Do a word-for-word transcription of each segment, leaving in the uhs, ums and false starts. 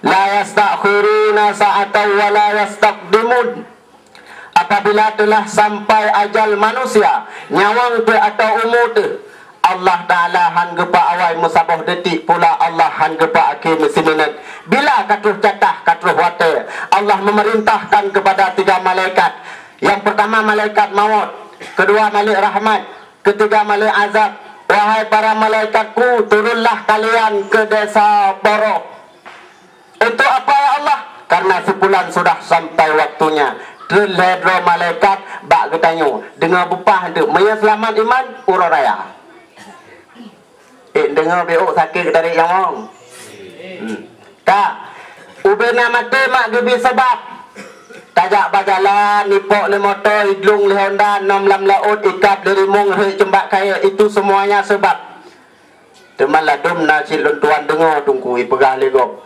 La yastakhiruna sa'atan wa la yastaqdimun. Apabila telah sampai ajal manusia, nyawöng teuh atau umu teuh, Allah Ta'ala han geupa awai meusaboh detik pula, Allah han geupa akhé meusiminét. Bila ka troh jatah, ka troh watée, Allah memerintahkan kepada tiga malaikat. Yang pertama malaikat maut, kedua malaikat rahmat, ketiga malaikat azab. Wahai para malaikatku, turunlah kalian ke desa Boroh. Untuk apa, ya Allah? Karena si pulan sudah sampai waktunya. Treun lhée droe malaikat bak geutanyoe. Deungoe beupah teuk, meunyoe seulamat iman, uroe raya. Eh, deungoe beuh sakét geutarek nyawöng. Hmm. Ka. Ubena maté mak geubi sabab. Tajak bak jalan, ipok lé moto, idlung lé honda, nom lam laôt, ikab lé rimueng, rhek ceumbak kayée, itu semuanya sebab. Teuma ladôm na cit lôn tuan deungoe Teungku ipeugah lé gob,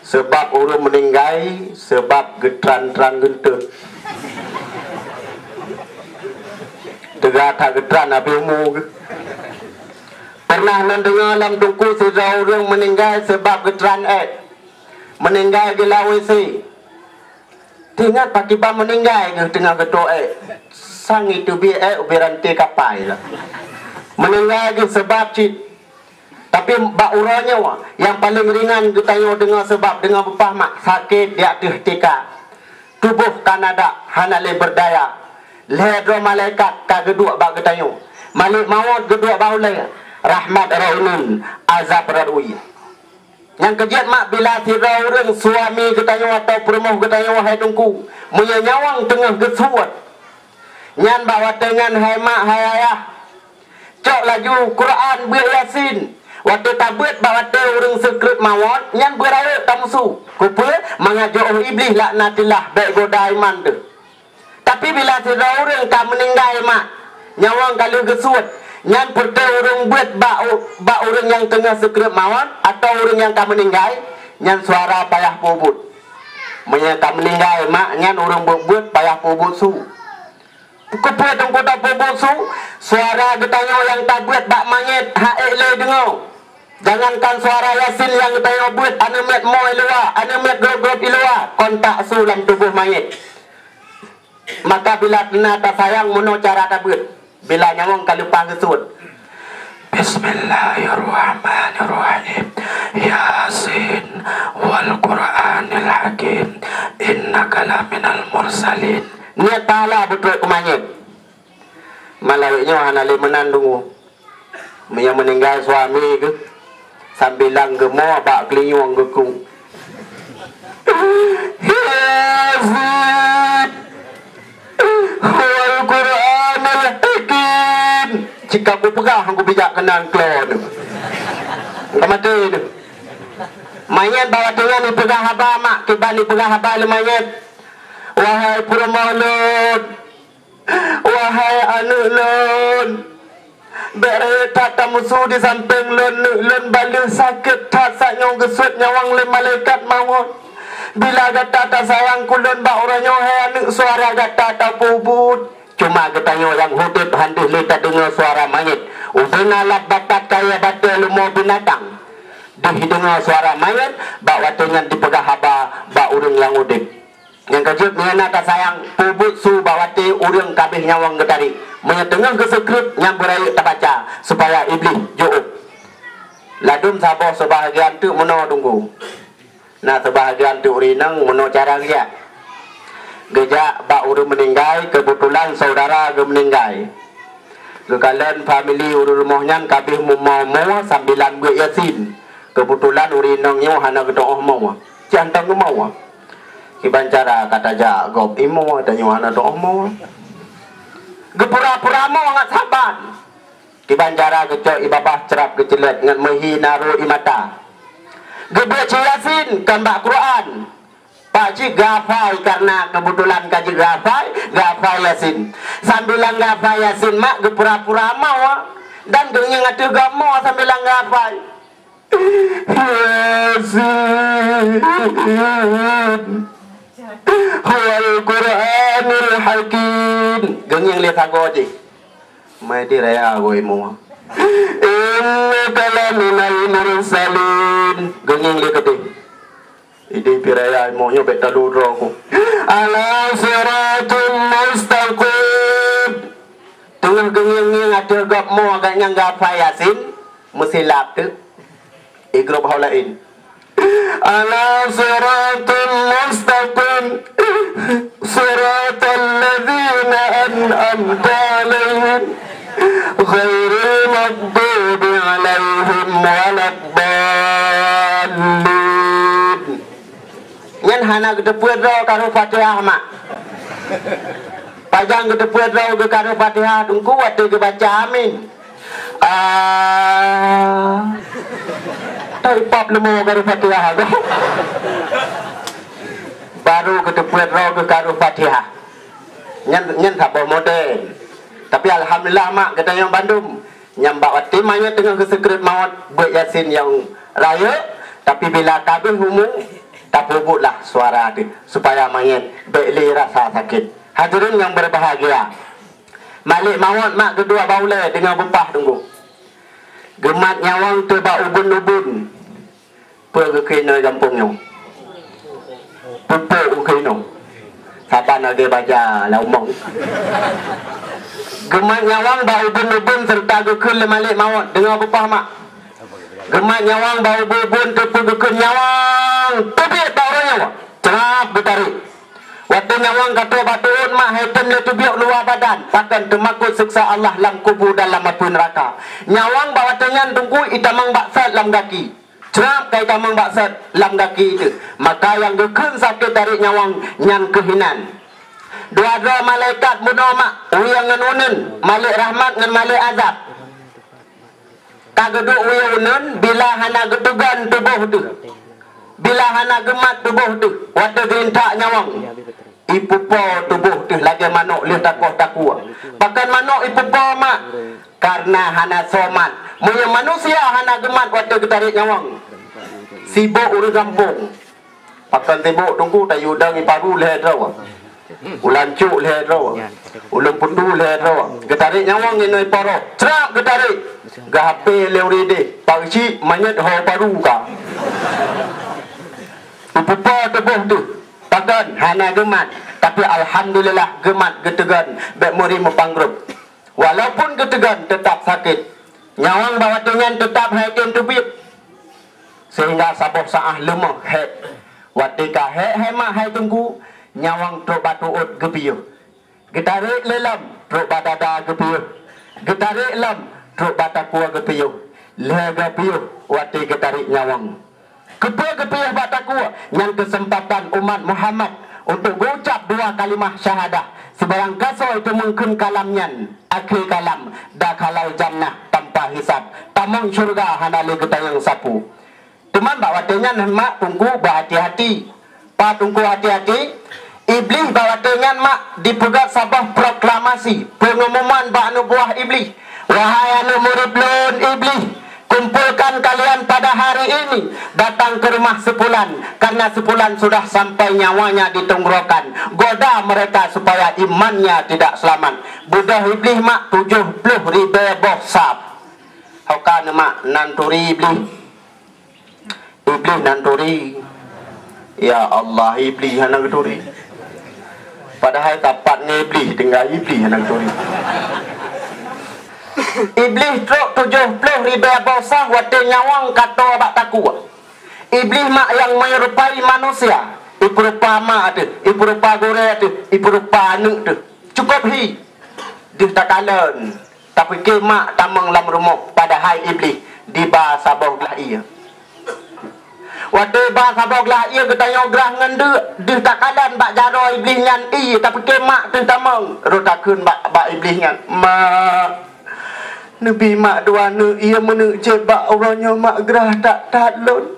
seubab ureuëng meuninggai seubab geutran-tran geunteuk. Teuga that geutran habéh umu geuh. Pernah lôn deungoe lam Teungku sidroe ureuëng meuninggai seubab geutran ék. Meuninggai geuh lam W C. Teuingat pakriban meuninggai geuh teungoh geutoe ék. Sang iteubiet ék ubit ranté kapai lah. Meuninggai geuh seubab cit. Tapi bak uroe nyoe, nyang paleng ringan geutanyoe deungoe seubab deungoe beupah mak sakét di ateueh tika. Tuboh ka nadak hana lé beurdaya. Lhée droe malaikat ka geuduek bak geutanyoe. Malek mawöt geuduek bak ulée. Rahmat rot inan, azab rot wie. Nyang keujeuet mak bila sidroe ureuëng suami geutanyoe atawa peurumoh geutanyoe, wahai Teungku, meunyoe nyawöng teungoh geusuet, nyan bak watée nyan hai mak, hai ayah, cok laju Quran beuet Yasin. Watée tabeuet bak watée ureuëng seukreuet mawöt, nyan beurayeuk tamusu. Keupeue? Mangat jiôh Iblih laknatillah bék goda iman teuh. Tapi bila sidroe ureuëng ka meuninggai mak, nyawöng ka lheueh geusuet, nyan peureutée ureuëng beuet bak u-, bak ureuëng nyang teungoh seukreuet mawöt atawa ureuëng nyang ka meuninggai, nyan suara payah peubuet. Meunyoe ka meuninggai mak, nyan ureuëng beuet-beuet payah peubuet su. Keupeue Teungku tapeubuet su? Suara geutanyoe nyang tabeuet bak manyét hak ék lé deungoe. Jangankan suara Yasin nyang geutanyoe beuet, aneuk miet moe i luwa, aneuk miet grob-grob i luwa, kon tak su lam tuboh manyét. Maka bila na tasayang meunoe cara tabeuet, bila nyawöng ka leupah geusuet. Bismillahirrahmanirrahim. Yasin wal Qur'anil Hakim. Innaka laminal mursalin. Niet pahala beutrok keu manyét. Malah nyoe hana lé meunan deungoe. Meunyoe meuninggai suami geuh, sambilan geumoe bak keulinyueng geuku. Yasin wal Qur'anil Hakim. Cit ka kupeugah kubijak keunan kloe nyoe. Ka maté nyoe. Manyét bak watée nyan ipeugah haba mak, kiban ipeugah haba lé manyét. Wahai peurumoh lôn, wahai aneuk lôn, bék rayeuk that tamusu di sampéng lôn, neuk lôn baleueh sakét that saat nyoe geusuet nyawöng lé malaikat mawöt. Bila gata tasayang keu lôn bak uroe nyoe, hai aneuk, suara gata tapeubuet. Cuma geutanyoe nyang udeb han deuh lé tadeungoe suara manyét. Ubé na lam batat kayée batée leumo binatang. Deuh jideungoe suara manyét, bak watée nyan jipeugah haba bak ureuëng nyang udeb. Nyang keujeuet meunyoe na tasayang, peubuet su bak watée ureuëng ka abéh nyawöng geutarek. Meunyoe teungoh geuseukreuet, nyan beurayeuk tabaca, supaya Iblih jiôh. Ladôm saboh seubahagian teuk meunoe Teungku. Na seubahagian teuk ureuëng inong meunoe cara geujak. Geujak bak ureuëng meuninggai, keubeutulan syedara geuh meuninggai. Geukalon famili ureuëng rumoh nyan ka abéh meumoe-moe sambilan beuet Yasin. Keubeutulan ureuëng inong nyoe hana geutu'oh moe. Cit hantom geumoe. Kiban cara ka tajak gob imoe, tanyoe hana tu'oh moe. Geupura-pura moe ngon saban. Kiban cara geucok ié babah crab geuceulet ngon meuhi na rhot ié mata. Geubeuet cit Yasin kon bak Quran. Pak cit geuhafai, karena keubeutulan ka jeuet geuhafai, geuhafai Yasin. Sambilan geuhafai Yasin mak geupura-pura moe dan geungieng ateueh gob moe sambilan geuhafai. Yasin wal Qur'anil Hakim. Geungieng lé sagoe jih. Mai di raya goe imoe. Innaka laminal mursalin. Geungieng lé keudeh. Idéh piraya imoe nyoe bèk talu droe ku. Ala siratul mustaqim. Teungoh geungieng-ngieng ateueh gob mo agak nyang geuhafai Yasin, meusilap teuk. Igrob ho laén. Ala siratul mustaqim. Siratal ladzina an'amta 'alaihim. Ghairil maghdubi 'alaihim waladdallin. Nyan hana geuteupeue droe karu Fatihah, mak. Pajan geuteupeue droe geukaru Fatihah, Teungku, watèe geubaca amin. Ah. Tapi pap leumo karu Fatihah tu. Baru geuteupeue droe geukaru Fatihah. Nyan, nyan saboh model. Tapi alhamdulillah, mak, geutanyoe bandum. Nyang bak watèe manyét teungoh geuseukreut mawöt, beuet Yasin nyang rayeuk, tapi bila ka abéh umu, tapeubuet lah suara teuh, supaya manyét bèk lé rasa sakét. Hadirin nyang berbahagia, malék mawöt mak keudua bak ulèe deungon beupah Teungku. Geumat nyawöng teuh bak ubun-ubun. Peue geukheun inoe gampông nyoe? Pupuk geukheun inoe. Saban lagèe baja lam umong. Geumat nyawöng bak ubun-ubun seureuta geukheun lé malék mawöt. Deungö peue pah, mak. Geumat nyawöng bak ubun-ubun teupeu geukheun nyawöng. Teubiet bak uroe nyoe. Crab geutarek. Watèe nyawöng ka trôk bak tuôt, mak, hai tem lé teubiet luwa badan. Pakon teumakot seuksa Allah lam kubu dan lam apui neuraka. Nyawöng bak watèe nyan Teungku itamong bak sat lam gaki. Crab ka itamong bak sat lam gaki teuh. Maka nyang geukheun sakét tarek nyawöng nyan keuh inan. Dua droe malaikat bunoe, mak, wie ngon uneuen, malék rahmat ngon malék azab. Ka geuduek wie uneuen bila hana geuteugon tuboh teuh. Bila hana geumat tuboh teuh, watèe geuintak nyawöng. Ipupo tuboh teuh lagèe manok lheueh takoh takue. Pakon manok ipupo, mak? Kareuna hana soe mat. Meunyoe manusia hana geumat watèe geutarek nyawöng, sibok ureueng gampông. Pakon sibok Teungku, tayue dong iparu lhèe droe. Ulan cok lhèe droe. Ulôn peutu lhèe droe. Geutarek nyawöng inoe poroh. Crab geutarek. Geuhapé lé ureueng idéh. Pak Geuchik, manyét ho paru ka. Ipupo tuboh teuh. Pakon hana geumat, tapi alhamdulillah geumat geuteugon bèk meuri meupangrôp. Walaupun geuteugon teutap sakét. Nyawöng bak watèe nyan teutap hai tem teubiet. Seuhingga saboh saát leumoh hék. Watèe ka hék hai mak hai Teungku, nyawöng trôk bak tuôt geupiôh. Geutarek lé lom trôk bak dada geupiôh. Geutarek lom trôk bak takue geupiôh. Lhèe geupiôh watèe geutarek nyawöng. Keupeue geupiôh bak takue? Nyan keuseumpatan umat Muhammad untuk geuucap dua kalimah syahadah. Sibarang gasoe teumeung kheun kalam nyan, akhé kalam, dakhalal jannah tanpa hisab. Tamong syeuruga hana lé geutanyong sapeue. Teuma bak watèe nyan mak Teungku beuhati-hati. Pat Teungku hati-hati? Iblih bak watèe nyan mak dipeugöt saboh proklamasi, peungumuman bak aneuk buah Iblih, "Wahai aneuk murit lôn Iblih, kumpulkan kalian pada hari ini datang ke rumah si Fulan, karena si Fulan sudah sampai nyawanya di tenggorokan. Goda mereka supaya imannya tidak selamat." Beudôh Iblih mak tujoh ploh ribèe boh sab. Ho ka neuh mak nan turi Iblih. Iblih nan turi. Ya Allah, Iblih hana geuturi. Padahai tapat ngon Iblih, tinggai Iblih hana geuturi. Iblih trôk tujoh ploh ribèe boh sab watèe nyawöng ka toe bak takue. Iblih mak nyang meurupai manusia, ipeurupa ma teuh, ipeurupa gurèe teuh, ipeurupa aneuk teuh. Cukôp hi. Deuh takalon. Tapike mak tamong lam rumoh, padahai Iblih diba saboh glah ié. Watèe ba saboh glah ié geutanyoe grah ngon deuk, deuh takalon bak jaroe Iblih nyan ié, tapike mak teuh tamong. Rot takheun bak, bak Iblih nyan, "Mak, neubi mak dua neuk ié meuneuk jeuet bak uroe nyoe mak grah that-that lôn."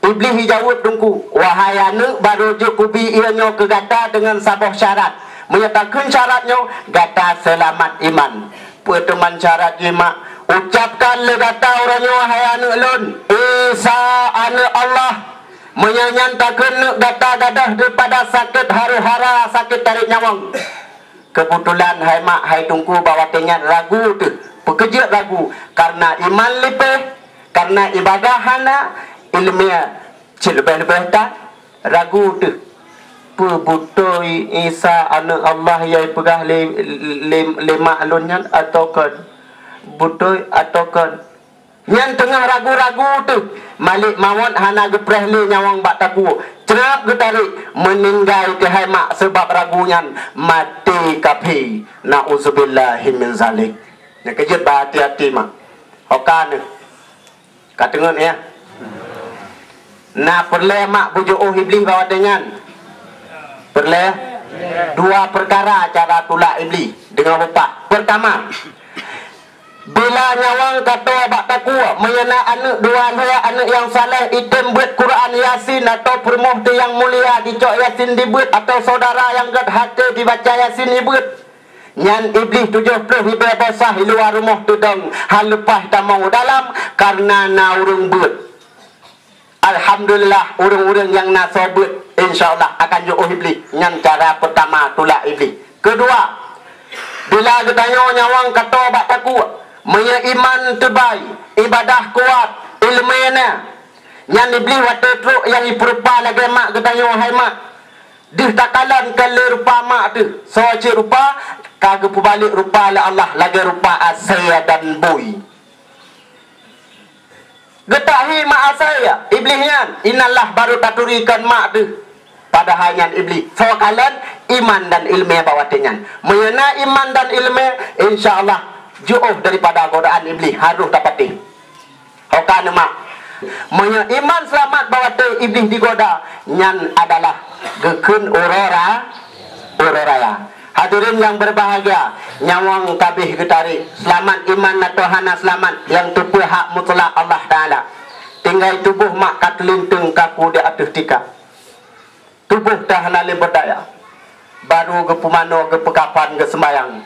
Iblih jaweueb Teungku, "Wahai aneuk, barô jeuet kubi ié nyoe keu gata deungon saboh syarat. Meunyoe takheun syarat nyoe, gata seulamat iman." "Peue teuma syarat jih mak?" "Ucapkan lé gata uroe nyoe, hai aneuk lôn, Isa aneuk Allah. Meunyoe nyan takheun neuk gata gadôh daripada sakét haru-hara, sakét tarek nyawöng." Keubeutulan hai mak, hai Teungku bak watèe nyan ragu teuh. Peu keuh jeuet ragu? Kareuna iman lipéh, kareuna ibadah hana, ileumèe Leubeh-leubeh that ragu teuh, peue beutôi Isa aneuëk Allah nyang peugah lé, lé, lé mak lôn nyan atawa kon? Beutôi atawa kon? Nyan teungoh ragu-ragu teuh, Malik Mawöt hana geupreh lé nyawöng bak takue. Crab geutarek, meuninggai keuhai mak, sabab ragu nyan maté kaphé. Na'udzubillahi min zalik. Nyang keujeuet bah hati-hati mak. Ho ka neuh. Ka teungeut ya. Na peureulée mak beujiôh Iblih bak watée nyan? Peureulée? Dua peukara cara tulak Iblih deungon beupah. Peurtama, bila nyawöng ka toe bak takue, meunyoe na aneuëk dua lhée aneuëk nyang saleh, item beuet Quran Yasin atawa peurumoh teuh nyang mulia dicok Yasin dibeuet, atawa syedara nyang gét haté dibaca Yasin dibeuet, nyan Iblih tujoh ploh ribée basah i luwa rumoh teudong, han leupah tamong u dalam, kareuna na ureuëng beuet. Alhamdulillah, ureuëng-ureuëng nyang na soe beuet, insya Allah akan jiôh Iblih. Nyan cara peurtama tulak Iblih. Keudua, bila geutanyoe nyawöng ka toe bak takue, meunyoe iman teubai, ibadah kuat, iéleumé na, nyan Iblih watée trok nyang jipeurupa lagée mak geutanyoe, hai mak. Deuh takalon kon lé rupa mak teuh, soe cit rupa, ka geupeubalek rupa lé Allah lagée rupa asée dan bui. Geutak hi mak asée, Iblih nyan, inan lah barô taturi kon mak teuh. Padahai nyan Iblih, soe kalon iman dan iéleumé bak watée nyan. Meunyoe na iman dan iéleumé, insya Allah jiôh daripada godaan Iblih, harôh tapatéh. Ho ka neuh mak. Meunyoe iman seulamat bak watée Iblih jigoda, nyan adalah geukheun uroe ra-, uroe raya. Hadirin nyang beubahgia, nyawöng ka abéh geutarek, seulamat iman atawa hana seulamat, nyang teupeue hak mutlak Allah Taala. Tinggai tuboh mak ka teulinteung kaku di ateueh tika. Tuboh teuh hana lé beudaya. Barô geupeumanoe, geupeukapan, geuseumbayang.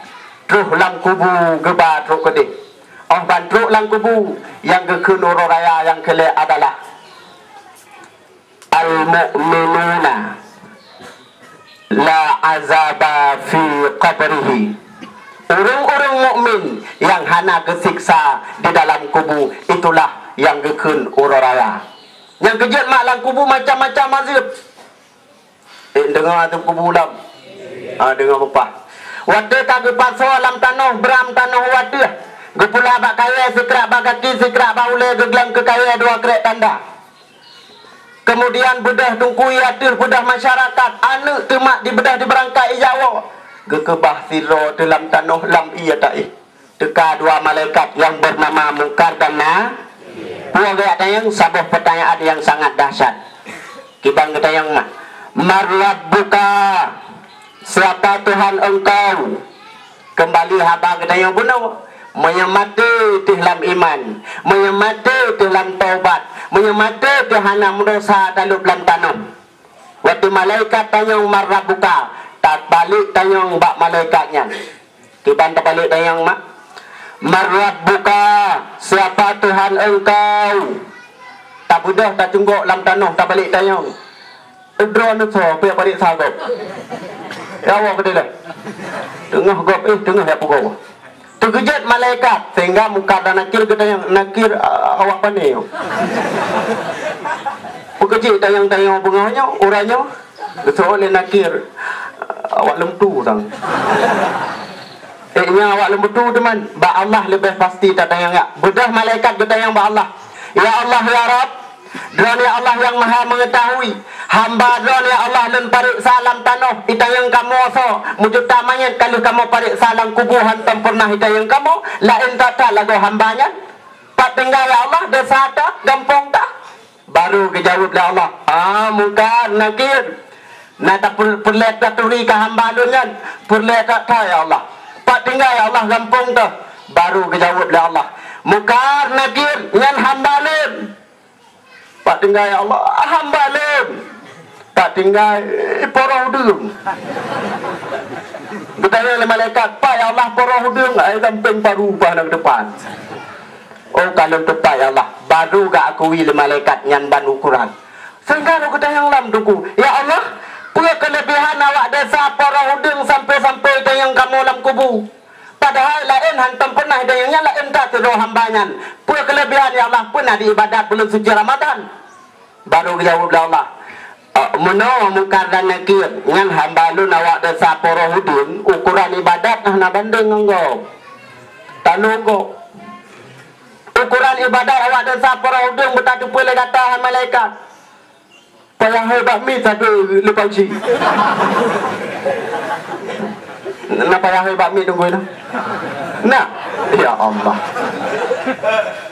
Troh lam kubu geuba trok keudeh. Óh ban trok lam kubu, nyang geukheun uroe raya nyang keu lhée adalah, "Al-mu'minuna la azaba fi qabrihi." Ureuëng-ureuëng mukmin nyang hana geusiksa di dalam kubu, itulah nyang geukheun uroe raya. Nyang keujeuet mak, lam kubu macam-macam azeueb. Eh, deungoe azeueb kubu lom. Ha, deungoe beupah. Watée ka geupasoe lam tanoh, bram tanoh u ateueh, geupula bak kayée, sikrak bak gaki, sikrak bak ulée, geugleng keu kayée dua krek tanda. Keumudian beudôh teungku i ateueh, beudôh masyarakat, aneuëk teuh mak dibeudôh dibeurangkat ijawoe. Geukeubah sidroe teuh lam tanoh, lam ié taéh. Teuka dua malaikat nyang beunama Mungkar dan Na-, peue geujak tanyong? Saboh peutanyaan nyang sangat dahsyat. Kiban geutanyong, "Man Rabbuka?" Siapa Tuhan engkau? Keumbali haba geutanyong bunoe. Meunyoe maté teuh lam iman, meunyoe maté teuh lam taubat, meunyoe maté teuh hana meudesya talop lam tanoh. Watée malaikat tanyong, "Man Rabbuka?" Tabalek tanyong bak malaikat nyan. Kiban tabalek tanyong mak, "Man Rabbuka?" Siapa Tuhan engkau? Tabeudôh, tacunggok lam tanoh, tabalek tanyong. Droeneuh soe, peue pareksa gob? Ya Allah, keudeh lé. Teungoh gob, eh, teungoh ya pugoe. Teukeujot malaikat, sehingga Mungkar dan Nakir geutanyong, "Nakir, ah, awak pane nyoe?" Peukeucik tanyong-tanyong beungoh nyoe, uroe nyoe, geuseuôt lé Nakir, "Awak leumeuteu sang." Eh, nyan awak leumeuteu teuma, bak Allah leubeh pasti tatanyong nyan. Beudôh malaikat geutanyong bak Allah, "Ya Allah, ya Rabb, Droeneuh ya Allah nyang Maha Meungeutahui, hamba Droeneuh ya Allah lôn pareksa lam tanoh, itanyong kamoe soe, meujuta manyét ka lheueh kamoe pareksa lam kubu hántom peureunah itanyong kamoe, laén that-that lagoe hamba nyan. Pat tinggai ya Allah, desa tah, gampông tah?" Barô geujaweueb lé Allah, "Ah, Mungkar, Nakir, na tapeu-, peureulée taturi keu hamba lôn nyan, peureulée that-that ya Allah. Pat tinggai ya Allah, gampông tah?" Barô geujaweueb lé Allah, "Mungkar, Nakir, nyan hamba lôn." Pat tinggai ya Allah, hamba lôn. Pat tinggai, eh, poroh udeueng. Geutanyong lé malaikat, "Pat ya Allah poroh udeueng?" Ai, gampông paru bah na keudepan. "Oh, ka lôn teupat ya Allah." Barô geuakui lé malaikat nyan ban ukoran. Sehingga lôn geutanyong lam teungku, "Ya Allah, peue keuleubihan awak desa poroh udeueng sampai-sampai itanyong kamoe lam kubu?" Padahai laén hántom peureunah idayang nyan, laén that sidroe hamba nyan. Peue keuleubihan ya Allah, peue na di ibadat buleuen suci Ramadan? Barô geujaweueb lé Allah, "Eh, meunoe Mungkar dan Nakir, nyan hamba lôn awak desya Poroh Udeueng, ukoran ibadat hana bandeng ngon gob." Tanoh gob. Ukoran ibadat awak desya Poroh Udeueng beutateupeue lé gata, hai malaikat. Payah hai bak miet sabe leupah cit. Na payah hai bak miet tunggu na. Nah, ya Allah.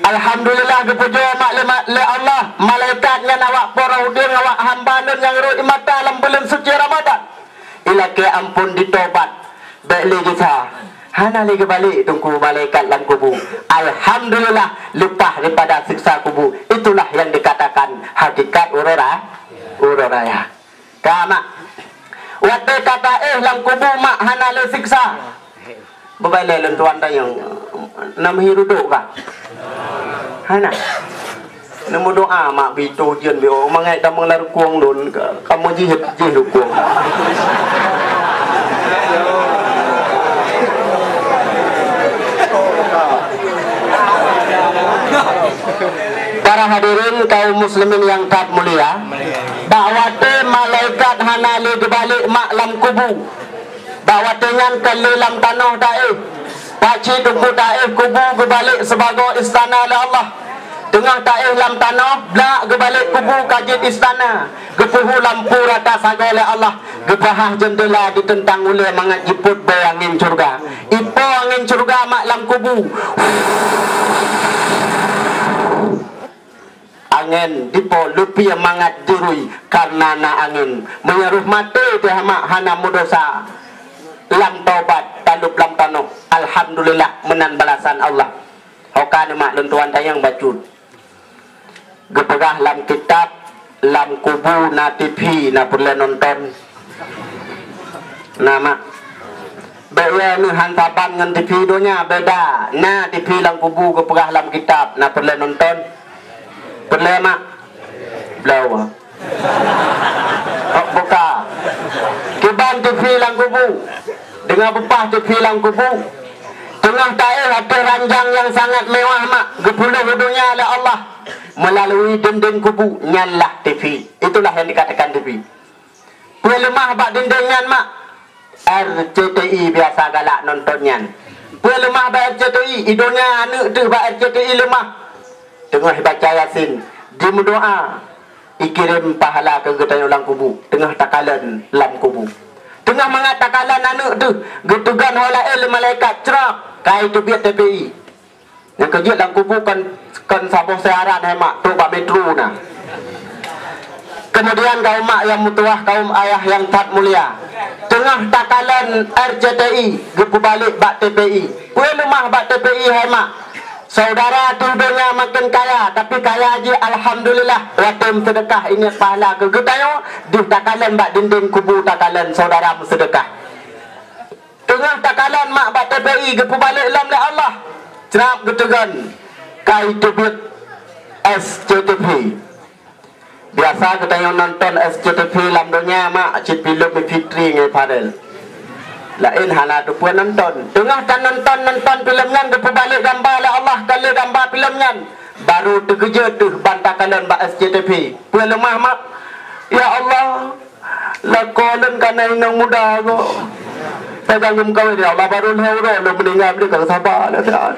Alhamdulillah, geupujoe mak lé ma-, lé Allah, malaikat nyan awak Poroh Udeueng, awak hamba lôn nyang rhot mata lam buleuen suci Ramadan. Ilakée ampôn, ditobat, bék lé gisa. Hana lé geubalek teungku malaikat lam kubu. Alhamdulillah, leupah daripada siksa kubu. Itulah yang dikatakan hakikat uroe ra-, uroe raya. Ka mak. Watée ka taéh lam kubu mak hana lé siksa. Beubailée lôn tuan tanyong, na meuhi rudok kah? Hana. Neumeudoa mak bito jeuet beo mangai tamong lam rukong lôn ka, kamoe jih jih rukong. Para hadirin kaum muslimin yang that mulia, bak watée malaikat hana lé geubalek mak lam kubu, bak watée nyan ka lé lam tanoh taéh. Pakcik teungku taéh kubu geubalek sibagoe istana lé Allah. Teungoh taéh lam tanoh, blak geubalek kubu ka jeuet istana. Geupeuhu lampu rata sagoe lé Allah. Geupeuhah jeundela diteuntang ulée mangat jipôt bée angén syeuruga. Ipo angén syeuruga mak lam kubu. Angén dipo leupie mangat jurui kareuna na angén. Meunyoe roh maté teuh mak hana meudosa, lam tobat talop lam tanoh. Alhamdulillah meunan balasan Allah. Ho ka neumak lôn tuan tanyong bacut. Geupeugah lam kitab, lam kubu na T V, na peureulée nonton. Na mak. Bék ya neuh han saban ngon T V donya, beda. Na T V lam kubu geupeugah lam kitab, na peureulée nonton. Peureulée mak. Bloe. Ôk buka. Kiban T V lam kubu. Deungoe beupah T V lam kubu. Teungoh taéh ateueh ranjang nyang sangat mewah mak, geupeuloh u donya lé Allah meulalu dinding kubu, nyan lah T V. Itulah yang dikatakan T V. Peue leumah bak dinding nyan mak? R C T I biasa galak nonton nyan. Peue leumah bak R C T I, i donya aneuk teuh bak R C T I leumah. Teungoh baca Yasin, jimeudoa, ikirém pahala keu geutanyoe lam kubu, teungoh takalon lam kubu. Teungoh mangat takalon aneuk teuh, geuteugon ho laén lé malaikat, crab, ka iteubiet T P I. Nyang keujeuet lam kubu kon, kon saboh siaran hai mak, trok bak metro na. Kemudian kaum mak yang meutuwah, kaum ayah yang that mulia, teungoh takalon R C T I geupeubalek bak T P I. Peue leumah bak T P I hai mak? Saudara teuh donya maken kaya, tapi kaya jih alhamdulillah watée meuseudeukah ingat pahala keu geutanyoe, deuh takalon bak dinding kubu takalon saudara meuseudeukah. Teungoh takalon mak bak T P I geupeubalek lom lé Allah, crab geuteugon, ka iteubiet S C T V. Biasa geutanyoe nonton S C T V lam donya mak cit filem Fitri ngon Farel. Laén hana teupeue nonton. Teungoh tanonton-nonton filem nyan geupeubalek gamba lé Allah ka lé gamba filem nyan, barô teukeujot teuh ban takalon bak S C T V. Peue leumah mak? Ya Allah, lakoe lôn ka na inong muda goe. Tajak lom kawén, ya Allah, barô lhée uroe lôn meuninggai, bri keu saba lé siat.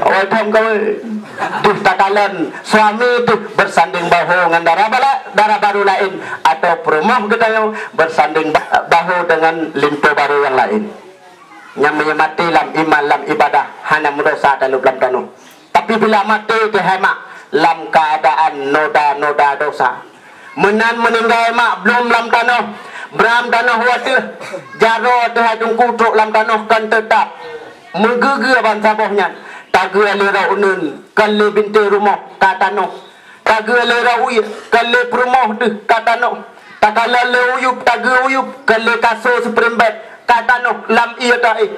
Awai tham kawén. Deuh takalon suami teuh beusandeng bahô ngon dara bala-, dara barô laén, atau peurumoh geutanyoe beusandeng ba-, bahô deungon linto barô nyang laén. Nyang meunyoe maté lam iman, lam ibadah, hana meudosa talop lam tanoh. Tapi bila maté teuh hai mak lam keuadaan noda-noda dosa. Meunan meuninggai mak blom lam tanoh, bram tanoh u ateueh, jaroe teuh hai teungku trok lam tanoh kon teutap. Meugeue-geue ban saboh nyan, tageue lé roh uneuen kon lé bintéh rumoh ka tanoh. Tageue lé roh uyeue kon lé peurumoh teuh ka tanoh. Takalon lé uyueb, tageue uyueb kon lé kasô spring bed ka tanoh lam ié taéh.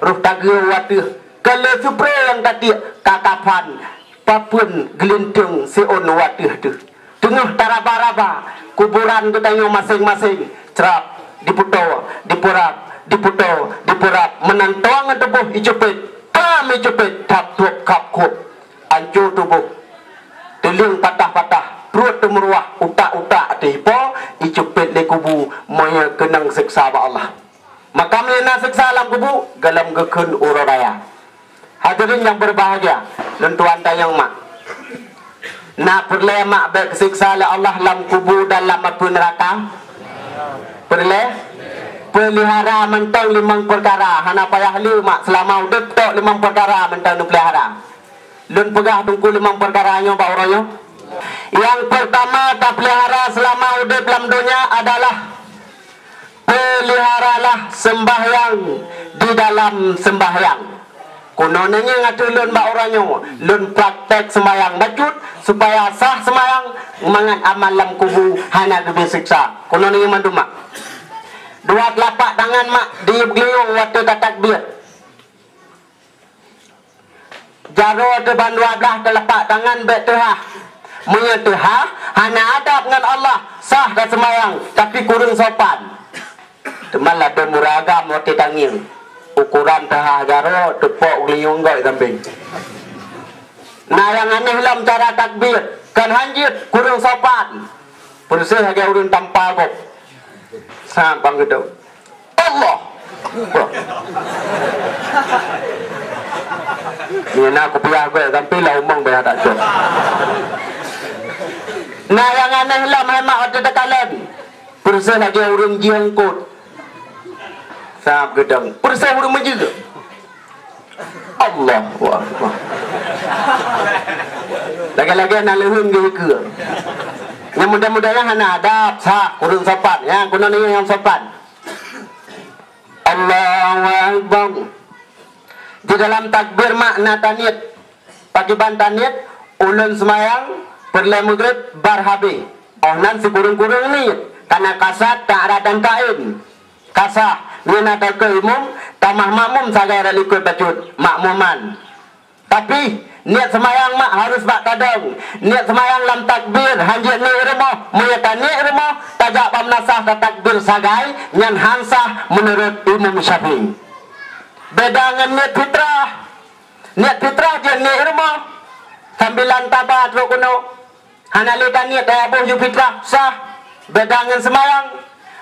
Roh tageue u ateueh kon lé supre nyang tatiek ka kafan, papeuen geulinteung siôn u ateueh teuh. Teungoh taraba-raba kuburan geutanyoe maséng-maséng, crab, dipeutoe, dipeurab, dipeutoe, dipeurab, meunan toang ngon tuboh iceupet, tam iceupet, thab tueb kab kueb, anco tuboh, teulieng patah-patah, Pruet teumeuruah, utak-utak teuhipo, icupet lé kubu, meunyoe keunong seksa bak Allah. Maka meunyoe na seksa lam kubu, gohlom geukheun uroe raya. Hadirin nyang berbahagia, lôn tuan tanyong mak. Na peureulée mak bék geuseksa lé Allah lam kubu dan lam apui neuraka? Peureulée? Peulihara mantong limong peukara, hana payah lé mak, seulama udeb tok limong peukara mantong neupeulihara. Lôn peugah teungku limong peukara nyoe bak uroe nyoe. Nyang peurtama tapeulihara seulama udeb lam donya adalah peuliharalah sembahyang di dalam sembahyang. Keunoe neungieng ateueh lôn bak uroe nyoe, lôn praktek sembahyang bacut supaya sah sembahyang, mangat amal lam kubu hana geubri seksa. Keunoe neungieng mandum mak. Dua teulapak tangan mak digeuliyong watée tatakbir. Jaroe teuh ban dua blaih teulapak tangan bék teuhah. Meunyoe teuhah, hana adab ngon Allah, sah taseumayang, tapi kureueng sopan. Teuma ladôm ureueng agam watée tangieng, ukoran teuhah jaroe teupok geulinyueng gob sampéng. Na nyang aneh lom cara takbir, kon hanjeuet, kureueng sopan. Peureuséh lagée ureueng tampa gob. Sab bang geudong. Allah! Wah. Nyan aku piah gue sampai lah umong dah tak cok. Nah, nyang aneh lah, hai mak, watée takalon. Peureuséh lagée ureueng jiangkot. Sab geudong. Peureuséh ureueng meujeuet. Allahu Akbar. Lagée-lagée na leuheun geuhikeue. Nyang muda-muda nyan hana adab, sah, kureueng sopan. Nyang keunoe nyang sopan. Allahu Akbar. Di dalam takbir mak na taniet. Pakriban taniet, ulôn seumayang peureulée meugreb bar habéh. Óh nan sikureueng-kureueng niet, kana kasad, ta'arad dan ta'in. Kasah, nyan ata keu imum, tamah makmum sagai rot likot bacut, makmuman. Tapi, niet seumayang mak harus bak tadong. Niet seumayang lam takbir, hanjeuet niet rumoh. Meunyoe taniet rumoh, tajak bak meunasah tatakbir sagai, nyan han sah meunurot Imam Syafi'i. Beda ngon niet fitrah. Niet fitrah jeuet niet rumoh. Sambilan taba trok keunoe. Hana lé taniet, eh, boh ju fitrah, sah. Beda ngon seumayang.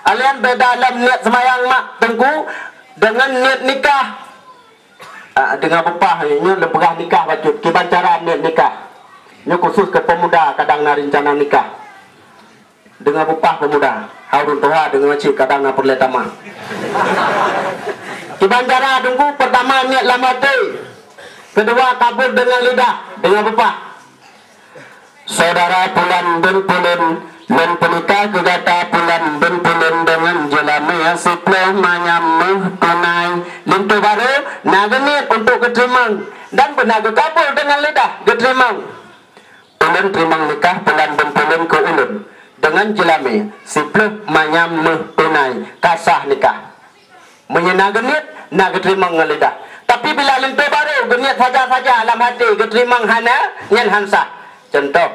Alian beda lam niet seumayang mak teungku deungon niet nikah. Ah, deungon beupah nyoe lôn peugah nikah bacut. Kiban cara niet nikah. Nyoe khusus keu peumuda kadang na reuncana nikah. Deungon beupah peumuda. Hai ureueng tuha deungon cit kadang na peureulée tamah. Kiban cara teungku, peurtama niet lam até. Keudua kabul deungon lidah, deungon beupah. Saudara pulan bin pulan, lôn peunikah keu gata pulan bin pulan deungon jeulamé siploh manyam méuh tunai. Linto barô na geuniet untuk geuteurimong dan beuna geukabul deungon lidah geuteurimong. Ulôn teurimong nikah pulan bin pulan keu ulôn deungon jeulamé siploh manyam méuh tunai, ka sah nikah. Meunyoe na geuniet, na geuteurimong ngon lidah. Tapi bila linto barô geuniet saja-saja lam até geuteurimong hana, nyan han sah. Cuntoh,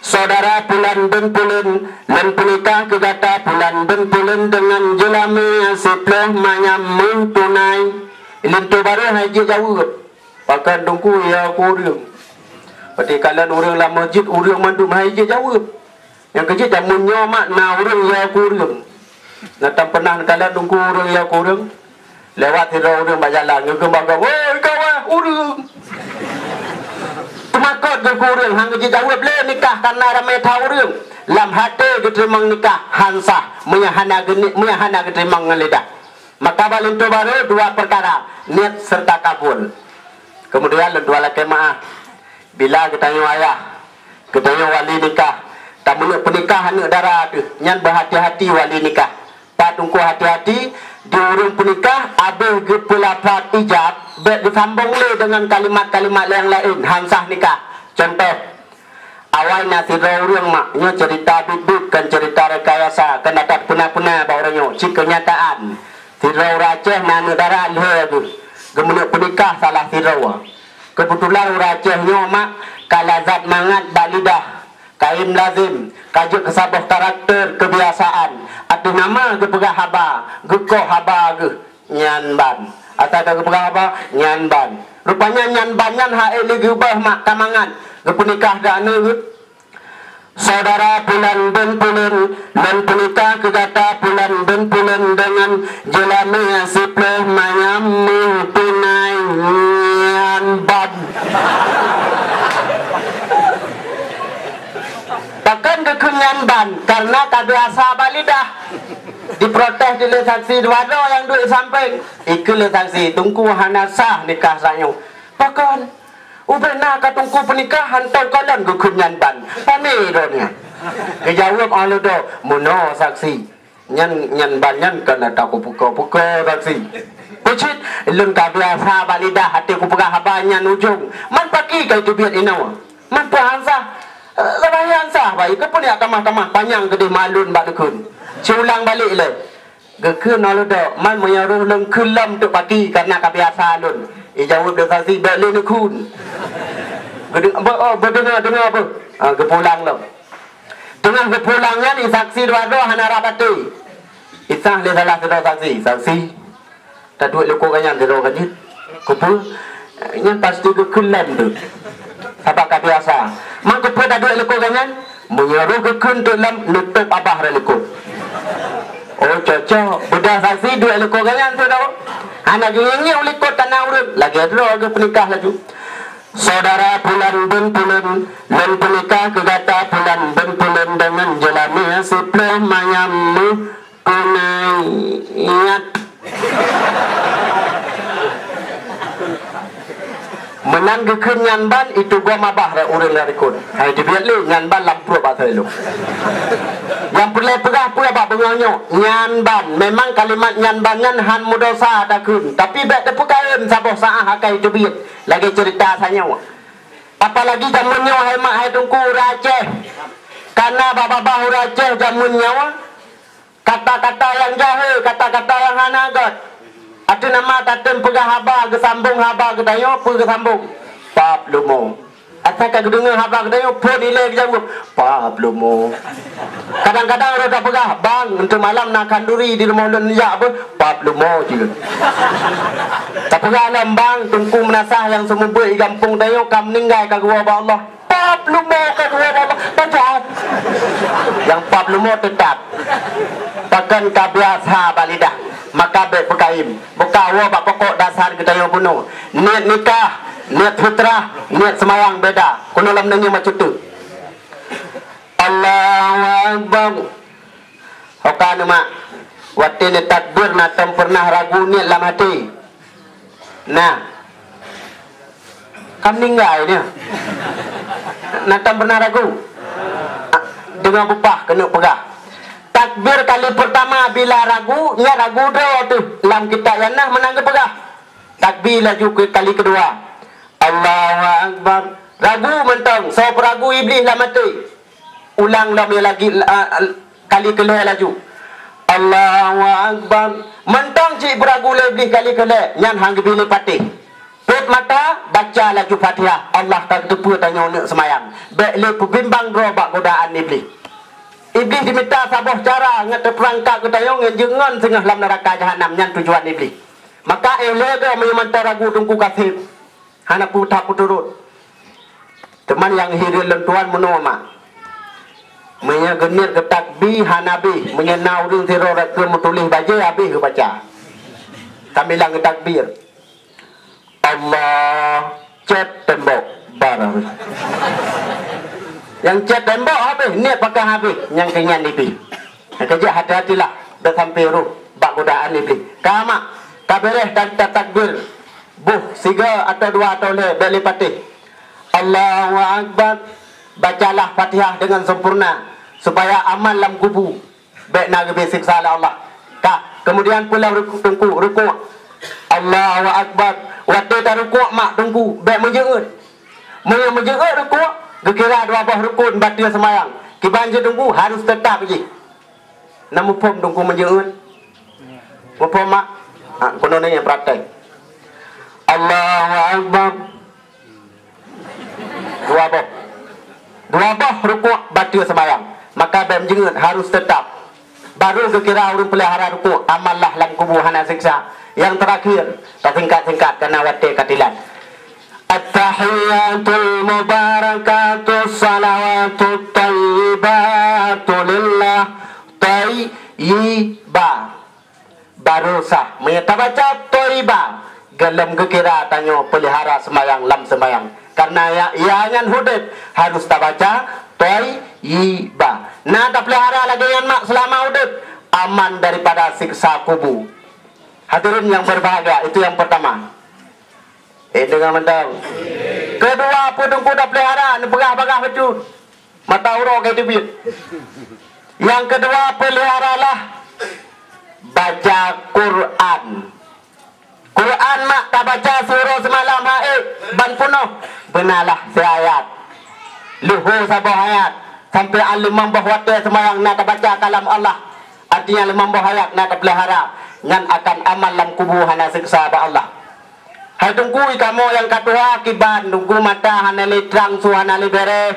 saudara pulan bin pulan, lôn peunikah keu gata pulan bin pulan deungon jeulamé siploh manyam méuh tunai. Linto barô hai jeuet jaweueb. Pakon teungku ya keu ureueng. Berarti kalon ureueng lam masjid, ureueng mandum hai jeuet jaweueb. Nyang keujeuet jameun nyoe mak na ureueng ya keu ureueng. Na tan pernah kalon teungku ureueng ya keu ureueng. Lewat sidroe ureueng bak jalan, geugeumbak-geumbak, "Woi, kawan, ureueng!" Teumakot geuh keu ureueng, han geujeuet jaweueb lé nikah kareuna ramé that ureueng. Lam até geuteurimong nikah han sah, meunyoe hana geuniet, meunyoe hana geuteurimong ngon lidah. Maka bak linto barô dua peukara, niet serta kabul. Keumudian lôn tuan lakée meu'ah, bila geutanyoe ayah, geutanyoe wali nikah, tameuneuk peunikah aneuk dara teuh, nyan beuhati-hati wali nikah. Pat teungku hati-hati, di ureueng peunikah abéh geupeulafaz ijab, bék geusambong lé deungon kalimat-kalimat nyang laén, han sah nikah. Cuntoh, awai na sidroe ureueng mak, nyoe ceurita biet-biet, kon ceurita rekayasa, kon adat peuna-peuna bak uroe nyoe, cit keunyataan. Sidroe ureueng Aceh na aneuk dara lhée geuh, geumeuneuk peunikah salah sidroe. Keubeutulan ureueng Aceh nyoe mak ka lazat mangat bak lidah, ka im lazem, ka jeuet keu saboh karakter keubiasaan. Ateueh nama geupeugah haba, geukoh haba geuh. Nyan ban. Asai ka geupeugah haba, nyan ban. Rupanya nyan ban nyan han ék lé geubah mak ka mangat. Geupeunikah di aneuk geuh. Saudara pulan bin pulan, lôn peunikah keu gata pulan bin pulan deungon jeulamé siplôh manyam meutunai nyan ban. Pakon geukheun nyan ban? Karena ka biasa bak lidah. Diprotes di lé saksi dua droe nyang duek sampéng. Ikheun lé saksi, "Teungku, hana sah nikah tanyoe." "Pakon?" "Ubena ka teungku peunikah, hantom kalon geukheun nyan ban. Pane droeneuh?" Geujaweueb Ahludo, "Meunoe saksi, nyan, nyan ban nyan kon ata kupuka-puka saksi. Peucit, lôn ka biasa bak lidah até kupeugah haba nyan ujong. Man paki ka iteubiet inoe. Man peue han sah? Eh, saban han sah, bai, keupeue neujak tamah-tamah panyang keudeh malon bak neukheun? Siulang balek lé." Geukheun Ahludo, "Man meunyoe roh lôn kheun lom teuk paki, karena ka biasa lôn." Ijaweueb lé saksi, "Bék lé neukheun." Geudeng-, be-, oh, beudeungoe-deungoe beuh. Ah, geupulang lom. Teungoh geupulang nyan, i saksi dua droe hana rab até. Isah lé salah sidroe saksi, "Saksi, taduek likot gobnyan sidroe ka jeuet." "Keupeue?" "Nyan pasti geukheun lom teuk. Sabab ka biasa." "Man keupeue taduek likot gobnyan?" "Meunyoe roh geukheun teuk lom, neutôb abah rot likot." "Oh, cocok. Beudôh saksi duek likot gobnyan sidroe. Hana geungieng-ngieng u likot kana ureueng." Lagée droe geupeunikah laju. "Saudara pulan bin pulan, lôn peunikah keu gata pulan bin pulan deungon jeulamé siplôh manyam meutunai nyan." Meunan geukheun nyan ban, itugom abah rot ureueng lam likot. Hai teubiet lé, nyan ban lam pruet bak seuleueng. Nyang peureulée peugah peue bak beungoh nyoe, nyan ban. Memang kalimat nyan ban nyan han meudosa takheun, tapi bék teupeukareun saboh saát akai teubiet, lagée ceurita sanyoe. Apalagi jameun nyoe hai mak hai teungku ureueng Aceh. Kana babah-babah ureueng Aceh jameun nyoe, kata-kata nyang jahé, kata-kata nyang hana gét. Ateueh nama tatem peugah haba, geusambong haba geutanyoe, peue geusambong? "Pap lumo." Asai ka geudeungoe haba geutanyoe, phon ilée geujaweueb, "Pap lumo." Kadang-kadang roh tapeugah, "Bang, eunteuk malam na khanduri di rumoh lôn jak beuh." "Pap lumo," jeuet. Tapeugah lom, "Bang, teungku meunasah nyang seumeubeuet di gampông tanyoe ka meuninggai, ka geuwoe bak Allah." "Pap lumo, ka geuwoe bak Allah." Tajak. Nyang pap lumo teutap. Pakon ka biasa bak lidah, maka bék peukaim. Buka woe bak pokok dasar geutanyoe bunoe. Niet nikah, niet fitrah, niet seumayang beda. Keunoe lam neungieng macam tu. Allahu Akbar. Ho ka neuh mak, watée neutakbir na tom peureunah ragu niet lam até? Nah. Ka meuninggai nyoe. Na tom peureunah ragu? Ah, deungoe bupah keuneuk peugah. Takbir kali peurtama bila ragu, nyan ragu droe teuh. Lam kitab nyang na meunan geupeugah. Takbir laju keu kali keudua. Allahu Akbar. Ragu mantong, soe peuragu Iblih lam até. Ulang lom lagi, ah, kali keulhée laju. Allahu Akbar. Mantong cit beuragu lé Iblih kali keulhée, nyan han geubi lé patéh. Peuet mata, baca laju Fatihah. Allah ka geuteupeue tanyoe neuk seumayang. Bék lé peubimbang droe bak godaan Iblih. Iblih jimita saboh cara ngon teupeurangkap geutanyoe ngon jeungon singoh lam neuraka jahanam, nyan tujuan Iblih. Maka éh lé goe meunyoe mantong ragu teungku ka seb. Hana peue that peuturot. Teuma nyang hireuen lôn tuan meunoe mak. Meunyoe geuniet geutakbi hana beh, meunyoe na ureuëng sidroe rakan meutuléh bajée habéh geubaca. Sambilan geutakbir. Allah, cét tembok, bar habéh. Nyang cét tembok habéh, niet pakat habéh, nyang keu nyan leubeh. Nyang keujeuet hati-hatilah, bék sampoe roh bak godaan Iblih. Ka mak, ka béréh tan tatakbir. Boh siga atau dua atau lhée bék lé patéh. Allahu Akbar. Bacalah Fatihah dengan sempurna supaya aman lam kubu. Bék na geubri siksa lé Allah. Ka, kemudian pulang ruku-, teungku, rukuk. Allahu Akbar. Watée tarukuk mak teungku, bék meujeuet. Meunyoe meujeuet rukuk, geukira dua boh rukun bateue seumayang. Kiban jih teungku harus teutap jih. Na muphom teungku meujeuet? Muphom mak? Ha, keunoe nyang praktek. Allahu Akbar. Dua boh. Dua boh rukuk bateue seumayang. Maka bék meujeuet harus teutap. Baru geukira ureuëng peulihara rukuk, amanlah lam kubu hana siksa. Nyang teurakhir, tasingkat-singkat kana watée ka tilat. At-tahiyyatul mubarakatus salawatut thayyibatu lillah. Thayyibah. Baru sah. Meunyoe tabaca thayyibah, golom geukira tanyoe peulihara seumayang lam seumayang. Karena ya, ya nyan udeb harus tabaca thayyibah. Na tapeulihara lagée nyan mak seulama udeb, aman daripada siksa kubu. Hadirin yang berbahagia, itu yang pertama. Eh, dengar mantap. Kedua, peudungku dan pelihara, neupeugah bagah bacut. Mata uroe ka teubiet. Yang kedua, peliharalah baca Quran. Quran mak tabaca siuroe seumalam ha'ék ban peunoh, beunalah siayat. Leuho saboh ayat, sampai an limong boh watée seumayang na tabaca kalam Allah. Artinya limong boh ayat na tapeulihara, nyan akan aman lam kubu hana siksa bak Allah. Hai Teungku, i kamoe nyang ka tuha kiban, Teungku, mata hana lé trang, su hana lé béreh,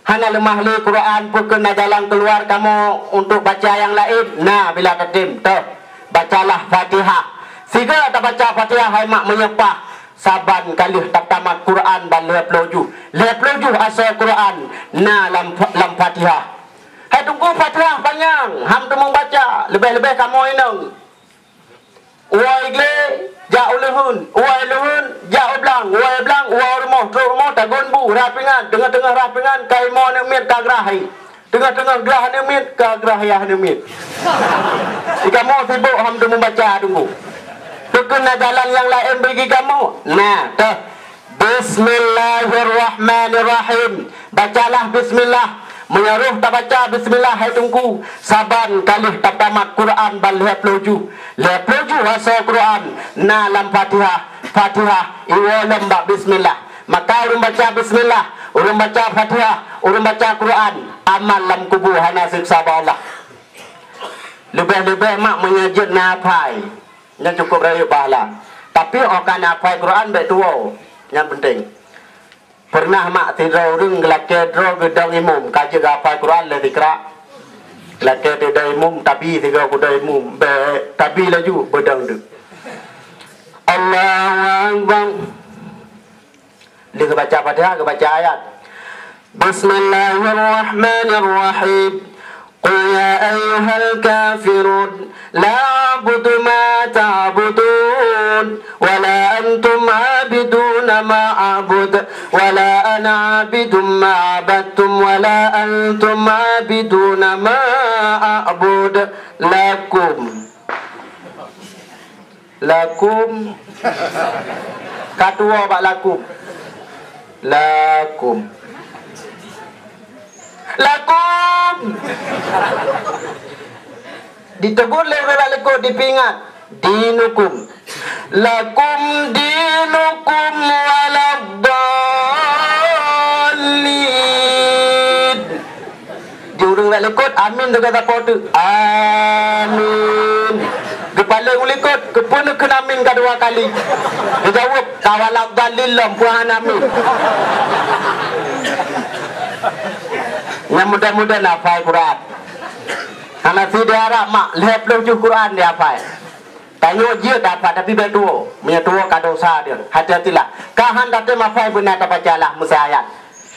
hana leumah lé Quran, peu keuh na jalan keuluar kamoe untuk baca nyang laén? Na, bila tatem, toh, bacalah Fatihah. Sigoe tabaca Fatihah hai mak meunyeupah, saban ka lheueh tatamat Quran ban lhée ploh juh. Lhée ploh juh asoe Quran na lam, lam Fatihah. Hai Teungku, Fatihah panyang, han teumeubaca, leubeh-leubeh kamoe inong. Woe glé jak u leuheun, woe leuheun jak u blang, woe blang woe rumoh, trok rumoh tagon bu, rah pingan, teungoh-teungoh rah pingan ka imoe aneuk miet ka grah hai. Teungoh-teungoh grah aneuk miet ka grah yah aneuk miet. Di kamoe sibok han teumeubaca Teungku. Peu keuh na jalan nyang laén bagi kamoe? Na, toh. Bismillahirrahmanirrahim. Bacalah bismillah. Meunyoe roh tabaca bismillah hai Teungku, saban ka lheueh tatamat Quran ban lhée ploh juh. Lhée ploh juh asoe Quran na lam Fatihah. Fatihah iwoe lom bak bismillah. Maka ureuëng baca bismillah, ureuëng baca Fatihah, ureuëng baca Quran, aman lam kubu hana siksa bak Allah. Leubeh-leubeh mak meunyoe jeuet na hafai. Nyan cukup rayeuk pahala. Tapi óh ka na hafai Quran bék tuwoe. Nyan penting. Pernah mak sidroe ureuëng geulakée droe geudong imum, ka jeuet geuhafai Quran lé sikrak. Geulakée teudong imum, tabi sigoe kudong imum, bék tabi laju beudong deuek. Allahu Akbar. Dia geubaca Fatihah, geubaca ayat. Bismillahirrahmanirrahim. Qul ya ayyuhal kafirun, la a'budu ma ta'budun, wa la antum 'abiduna ma a'bud, wa la ana 'abidun ma 'abadtum, wa la antum 'abiduna ma a'bud. Lakum. Lakum. Ka tuwoe bak lakum. Lakum. Lakum. Ditegur lé ureuëng likot dipeuingat. Dinukum. Lakum dinukum waladdallin. Di ureuëng rot likot, amin teuka sapo teuk. Amin. Geupaleng u likot, keupeue neukheun amin ka dua kali. Geujaweueb, ka waladdallin lom, peue hana amin. Nyang muda-muda na hafai Quran. Hana si diharap mak, lhée ploh juh Quran dihafai. Tanyoe jeuet dapat, tapi bék tuwoe. Meunyoe tuwoe ka dosa dia. Hati-hatilah. Ka han tatem hafai beuna tabacalah meusiayat.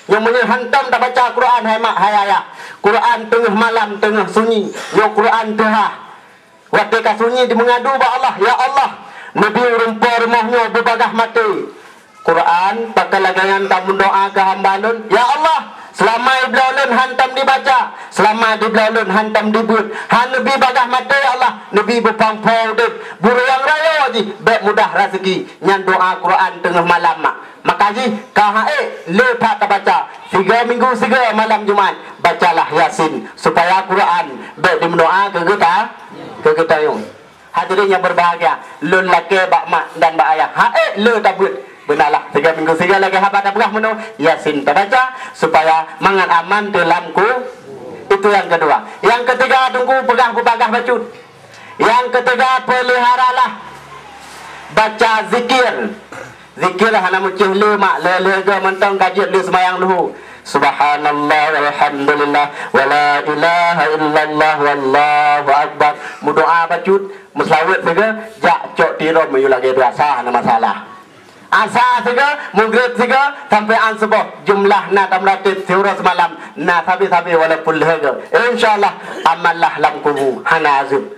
Nyoe meunyoe hantom tabaca Quran hai mak, hai ayah. Quran teungoh malam, teungoh sunyi. Nyoe Quran teuhah. Watée ka sunyi dimeungadu bak Allah, "Ya Allah, neubi ureuëng po rumoh nyoe beubagah maté." Quran, pakon lagée nyan tameudoá keu hamba Lôn, "Ya Allah, seulama ibloe Lôn hantom dibaca, seulama dibloe Lôn hantom dibeuet, han neubi bagah maté, ya Allah, neubi beupang-pang udeb, buruang rayo jih bék mudah raseuki." Nyan doá Quran teungoh malam mak. Maka jih ka ha'ék le that tabaca, sigoe minggu sigoe malam Jumat, bacalah Yasin, supaya Quran bék dimeudoá keu geuta, keu geutanyoe. Hadirin yang berbahagia, lôn lakée bak mak dan bak ayah, ha'ék le tabeuet, beunalah tiga minggu siga lagée haba tapeugah meunoe, Yasin tabaca, supaya mangat aman teulam ku. Itu yang kedua. Yang ketiga, Teungku peugah beubagah bacut. Yang ketiga, peliharalah baca zikir. Zikir hana meucéh le mak, le-le goe mantong ka jeuet le seumayang luhu. Subhanallah, walhamdulillah, wala ilaha illallah, wallahu akbar. Meudoá bacut, meuseulaweuet sigoe, jak cok tiröm meuyue lagée biasa, hana masalah. Asa sigoe, Maghrib sigoe, sampoe án suboh, jeumeulah na tameuratib siuroe seumalam, na sabe-sabe walaupun lheueh goe. Insya Allah, aman lah lam kubu, hana azeub.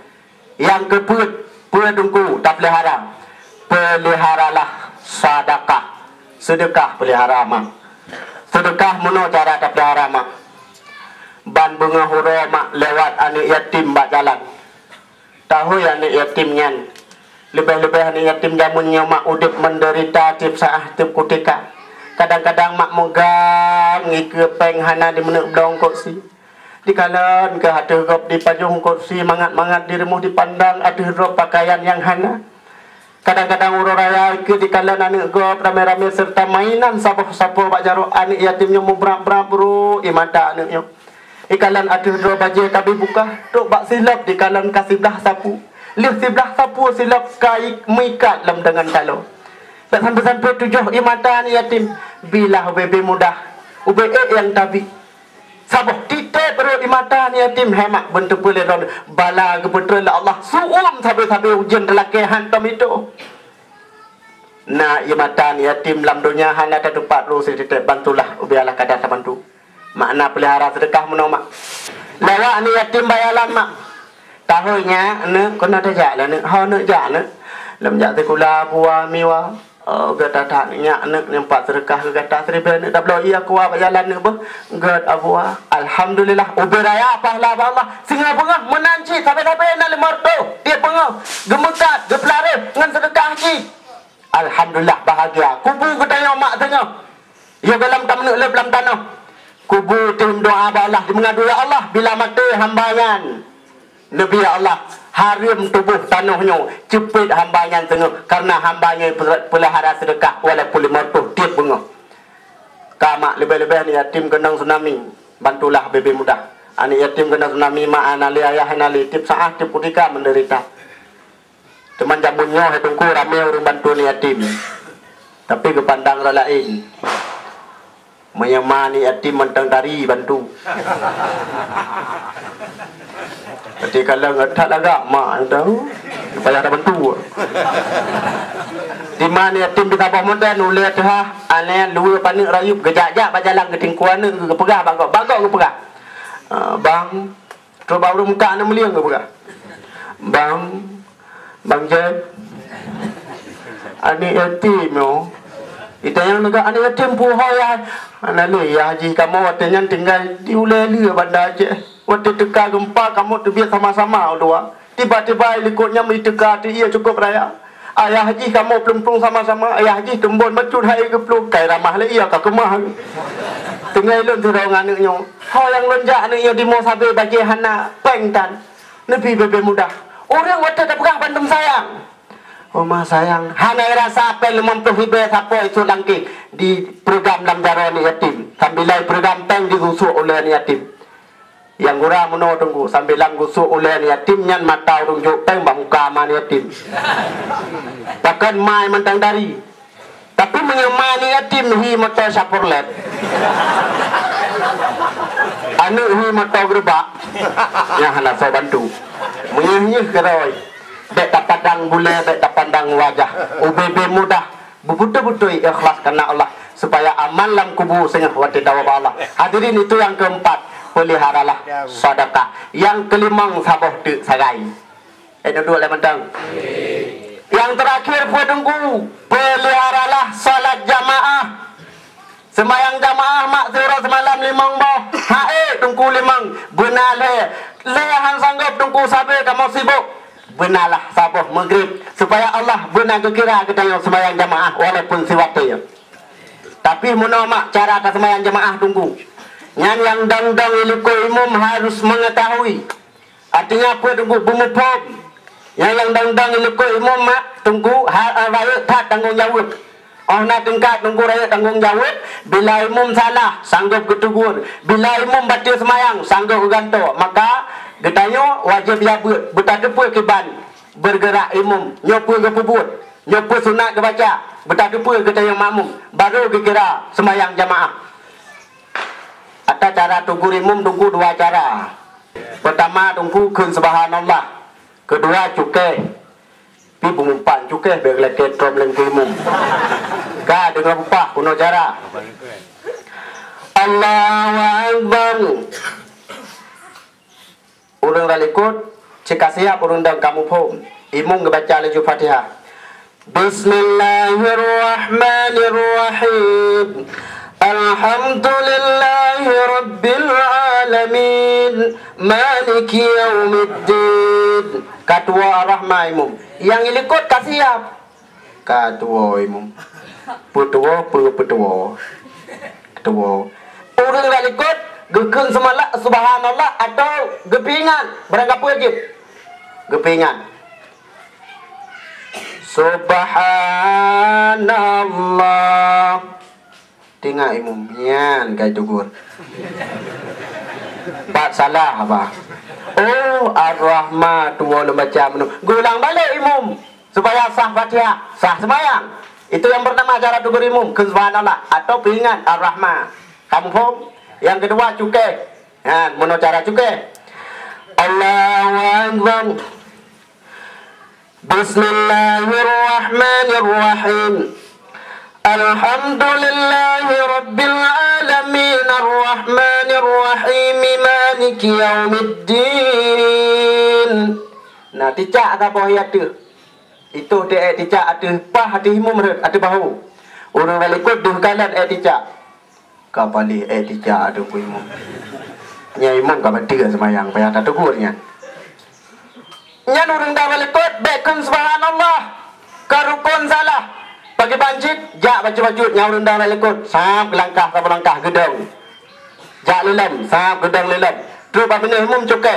Nyang keupeuet, peue Teungku tapeulihara? Peuliharalah sadakah. Seudeukah peulihara, mak. Seudeukah meunoe cara tapeulihara, mak. Ban beungoh uroe, mak, lewat aneuk yatim bak jalan. Tahôi aneuk yatim nyan. Leubeh-leubeh aneuk yatim jameun nyoe, mak, udeb meudeurita tieb saát, tieb kutika. Kadang-kadang, mak, meugang ikeue péng hana dimeuneuk bloe eungkôt sie. Dikalon keuh ateueh gob dipajôh eungkôt sie mangat-mangat, direumuh dipandang ateueh droe pakaian nyang hana. Kadang-kadang uroe raya ikeue dikalon aneuk gob ramé-ramé seureuta mainan saboh sapo bak jaroe aneuk yatim nyoe meubrab-brab brok ie mata aneuk nyoe. Ikalon ateueh droe bajée ka bubukah, trok bak silop dikalon ka siblah sapu. Lheueh siblah sapu silop ka i-, meuikat lom deungon taloe. Bèk sampoe-sampoe tujoh ie mata aneuk yatim, bilah ubé-bé mudah, ubé ék nyang tabi. Saboh titek barô ie mata aneuk yatim, hai mak, beuteupeue lé droeneuh bala geupeutreun lé Allah, su'um sabe-sabe ujeuen teulakée hántom itôh. Na ie mata aneuk yatim lam donya hana tatupat rô sititek, bantulah ubé Allah kadar tabantu. Makna peulihara seudeukah meunoe, mak. Lewat aneuk yatim bak jalan, mak. Tahôi nyak, neuk, keunoe tajak lé, neuk. Ho, neuk jak, neuk. Lom jak sikula, buah, miwa. Oh, gata that nyak, neuk, nyang pat seudeukah keu gata siribèe, neuk, tabloe ie kuah bak jalan, neuk, beuh. Gèt, Abuwa. Alhamdulillah, ubé raya pahala bak Allah. Singoh beungoh meunan cit, sabe-sabe na limong reutôh. Tiep beungoh, geumeukat, geupeulareh ngon seudeukah cit. Alhamdulillah, bahagia. Kubu geutanyoe mak singoh. Yo, gohlom tameuneuk leueb lam tanoh. Kubu tém doa bak Allah, jimeungadu, "Ya Allah, bila maté hamba nyan, neubi, ya Allah, hareuem tuboh tanoh nyoe, ceupet hamba nyan teungoh, kareuna hamba nyoe peulihara seudeukah walaupun limong reutôh tiep beungoh." Ka mak, leubeh-leubeh aneuk yatim keunong tsunami, bantulah bebe mudah. Aneuk yatim keunong tsunami, mak hana lé, ayah hana lé, tiep saát, tiep kutika meudeurita. Teuma jameun nyoe, hai Teungku, ramé ureueng bantu aneuk yatim. Tapi geupandang ureueng laén. Meunyoe ma aneuk yatim mantong tari bantu. Berarti kalau ngon that lagak ma tau, payah tabantu. Di ma aneuk yatim di saboh modern, ulèe teuhah, aneuk luweue paneuk rayup, geujak-jak bak jalan geutingkue aneuk geupeugah bak gob, bak gob geupeugah. Ah, bang, Coba ureueng muka aneuk meulieng geupeugah, "Bang, Bang Jack, aneuk yatim nyoe." Itanyong lagak, "Aneuk yatim peue ho, yah?" "Hana lé, yah jih kamoe watèe nyan tinggai di ulèe lheueh Banda Aceh. Watèe teuka geumpa kamoe teubiet sama-sama u luwa. Tiba-tiba likot nyan meuteuka ateueh ié cukôp raya. Ayah jih kamoe plueng-plueng sama-sama, ayah jih teumbon bacut hai geuplueng, kai ramah lé ié ka keumah." Teungoh lôn sidroe ngon aneuk nyoe. Ho nyang lôn jak aneuk nyoe dimoe sabe bajèe hana, péng tan. Neubi bebe mudah. Ureueng watèe tapeugah bandum sayang. Oma sayang, hana rasa péng limong ploh ribèe sapo isut langkeh dipeureugram lam jaroe aneuk yatim. Sambilai peureugram péng digusok ulèe aneuk yatim. Nyang gura meunoe Teungku, sambilan gusok ulèe aneuk yatim nyan mata ureueng jok péng bak muka ma aneuk yatim. Pakon ma mantong dari. Tapi meunyoe ma aneuk yatim hi moto Chevrolet, aneuk hi moto geurubak, nyan hana soe bantu. Meunyoe nyoe keurôi, bèk tapandang bulèe, bèk tapandang wajah. Ubé-bé mudah, beubeutôi-beutôi ikhlas kareuna Allah, supaya aman lam kubu singoh watèe tawoe bak Allah. Hadirin, itu yang keempat, peliharalah sedekah. Yang kelima, saboh teuk sagai. Eh, duduk lé mantong. Yang terakhir, peue Teungku, peliharalah salat jamaah. Seumayang jamaah mak siuroe seumalam limong boh. Hai Teungku limong, beuna lhèe. Lhèe han sanggob Teungku sabe kamoe sibok. Beunalah saboh Maghrib, supaya Allah beuna geukira geutanyoe seumayang jamaah walaupun siwatèe. Tapi meunoe mak cara taseumayang jamaah Teungku. Nyan nyang dong-dong ilikot imum harus mengetahui. Artinya peue Teungku? Beumuphom. Nyang, nyang dong-dong ilikot imum mak Teungku ha-, ha-, rayeuk that tanggong jaweueb. Óh na tingkat Teungku rayeuk tanggong jaweueb, bila imum salah, sanggob geuteugor. Bila imum bateue seumayang, sanggob geugantoe. Maka geutanyoe wajéb jak beuet, beutateupeue kiban beurgeurak imum, nyoe peue geupeubuet, nyoe peue sunat geubaca, beutateupeue geutanyoe makmum, barô geukira seumayang jamaah. Ata cara teugor imum Teungku dua cara. Peutama Teungku kheun subhanallah. Keudua cukéh. Pi beumumpan cukéh bèk lakèe trom lé imum. Ka deungoe peupah keunoe cara. Allahu Akbar. Ureuëng rot likot, cit ka siap ureuëng dong ka muphom. Imum geubaca laju Fatihah. Bismillahirrahmanirrahim. Alhamdulillahirabbil alamin. Maliki yaumiddin. Ka tuwoe Ar-Rahman imum. Nyang likot ka siap. Ka tuwoe imum. Peutuwoe, peu-, peutuwoe. Tuwoe. Ureuëng rot likot geukheun seumalak subhanallah atau geupeuingat barang kapeue jeuet. Geupeuingat. Subhanallah. Teuingat imum, nyan ka tugur. Pat salah apa? Oh, Ar-Rahman tuwoe lôn baca meunoe. Geulang balek imum. Supaya sah Fatihah, sah seumayang. Itu yang bernama cara tugur imum, kheun subhanallah atau peuingat Ar-Rahman. Kamu phom? Yang kedua, cukeh. Ha, meunoe cara cukeh. Allahu Akbar. Bismillahirrahmanirrahim. Alhamdulillahirabbil alamin, arrahmanirrahim, maliki yaumiddin. Nah, ticak saboh ateueh. Itoh teuék ticak ateueh pah ateueh imum rhot ateueh bahu. Ureuëng rot likot deuh kalon ék ticak. Ka paléh ék ticak ateueh imum. Nyan imum ka bateue seumayang payah tatugur nyan. Nyan ureuëng dong rot likot bék kheun subhanallah. Ka rukon salah. Pakriban cit jak bacut-bacut nyan ureuëng dong rot likot. Sab geulangkah saboh langkah geudong. Jak lilom, sab geudong lilom. Trok bak binéh imum cukeh.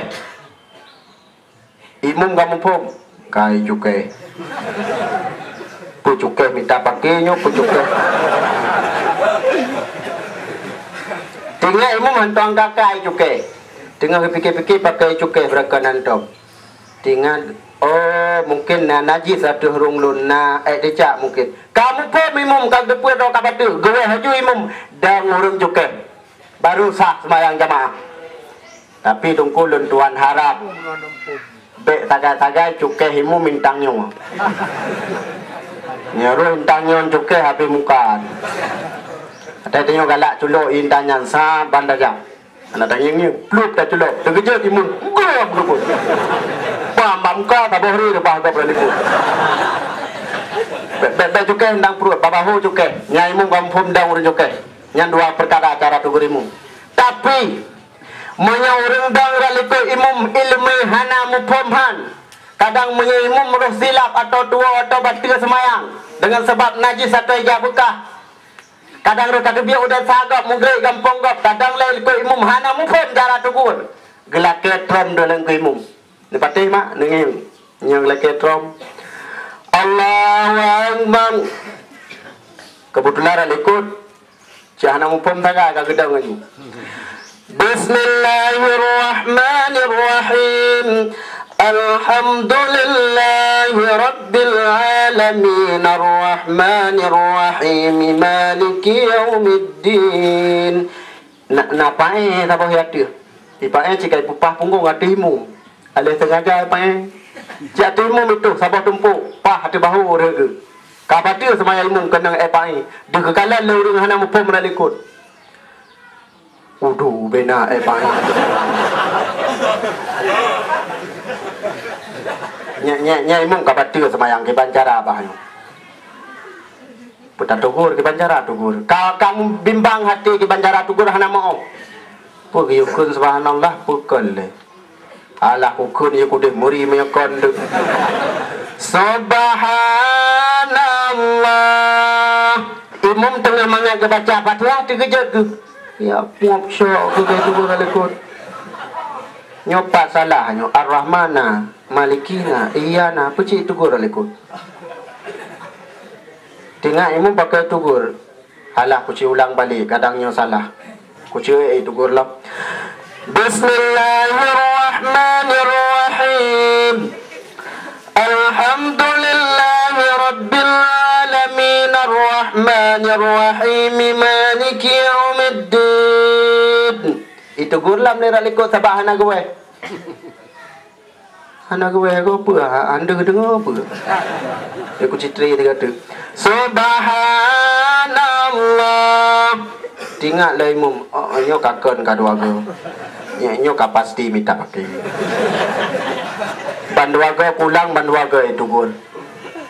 Imum ka muphom, kai cukeh. Peucukeh mita paké nyoe peucukeh. Teuingat imum hantom ka kai cukeh. Teungoh geupiké-piké pakai cukeh beurangkanan tom. Teuingat, oh, mungkin na najis ateueh rhueng lôn, na ék ticak mungkin. Ka muphom imum ka geupeuet droe ka bateue, geuwéh laju imum dan ureuëng cukeh. Baru sah seumayang jamaah. Tapi teungku lôn tuan harab, bék sagai-sagai cukeh imum intang nyoe. Nyoe roh intang nyoe cukeh habéh muka. Atai tanyoe galak culok intang nyan saban tajak. Anak tangieng-ngieng, plup taculok, teukeujot imum, gob geupot. Pam bak muka, saboh ri reubah gob lam likot. Bék, bék, bék cukeh ndang pruet, bak bahu cukeh. Nyan imum ka muphom dong ureuëng cukeh. Nyan dua peukara cara tugur imum. Tapi, meunyoe ureuëng dong rot likot imum ileumé hana muphom han, kadang meunyoe imum roh silap atau tuwoe atau bateue seumayang deungon sabab najis atau ija beukah, kadang roh tateubiet udeb sagob mugrek gampông gob, kadang lé likot imum hana muphom cara tugur, geulakée trom dong lam likot imum. Neupatéh mak, neungieng. Nyang lakée trom. Allahu Akbar. Keubeutulan rot likot, cit hana muphom sagai ka geudong laju. Bismillahirrahmanirrahim. Alhamdulillahi rabbil alamin, arrahmanir rahim, maliki yaumiddin. Na, na paéh saboh ateueh. Ipaéh cit ka ipeupah punggong ateueh imum. Aléh teungaga ipaéh. Cit ateueh imum itoh saboh tumpok, pah ateueh bahu ureuëng geuh. Ka bateue seumayang imum keunong éh paéh. Deuh geukalon lé ureuëng hana muphom rot likot. Udu bena éh paéh. Nyan, nyan, nyan imum ka bateue seumayang kiban cara bah nyoe. Peue tatugur kiban cara tugur. Ka, ka bimbang até kiban cara tugur hana meu. Peue geuyue kheun subhanallah, peue kon lé. Alah kukheun yue kudeh meuri meunyoe deuh. Subhanallah. Imum teungoh mangat geubaca Fatihah teukeujot geuh. Ya, puap syok keu tugur rot likot. Nyoe pat salah nyoe, Ar-Rahmana, Malikina, Iyana, peue cit tugur rot likot. Teuingat imum pakai tugur. Alah, kuci ulang balek, kadang nyoe salah. Kuci éh tugur lom. Bismillahirrahmanirrahim. Alhamdulillahi rabbil alamin, arrahmanirrahim, maliki yaumiddin. Itugur lom lé rot likot sabab hana geuwéh. Hana geuwéh goe peue, ha, andeuh deungoe peue. Lé kuci tri tiga tu. Subhan Allah. Teuingat lé imum, "Oh, nyoe ka kon ka dua go. Nyoe, nyoe ka pasti mita paké." Ban dua go pulang, ban dua go itugur.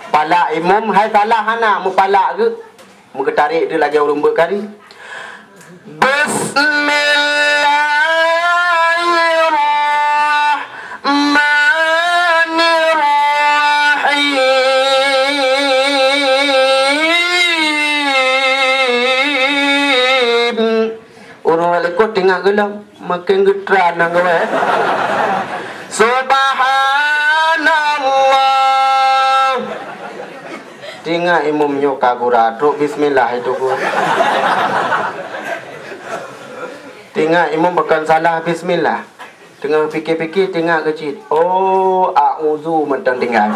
Palak imum, hai salah hana, mupalak geuh. Meugeutarék deuh lagée ureuëng beuet kari. Bismillahirrahmanirrahim. Ureuëng likot teuingat geulam, maken geutran nyang gawée. Subhanallah. Teuingat imum nyoe ka gura, trok bismillah itugur. Teuingat imum pakon salah bismillah. Teungoh pike-pike teuingat keu cit. Oh, a'uzu mantong tinggai.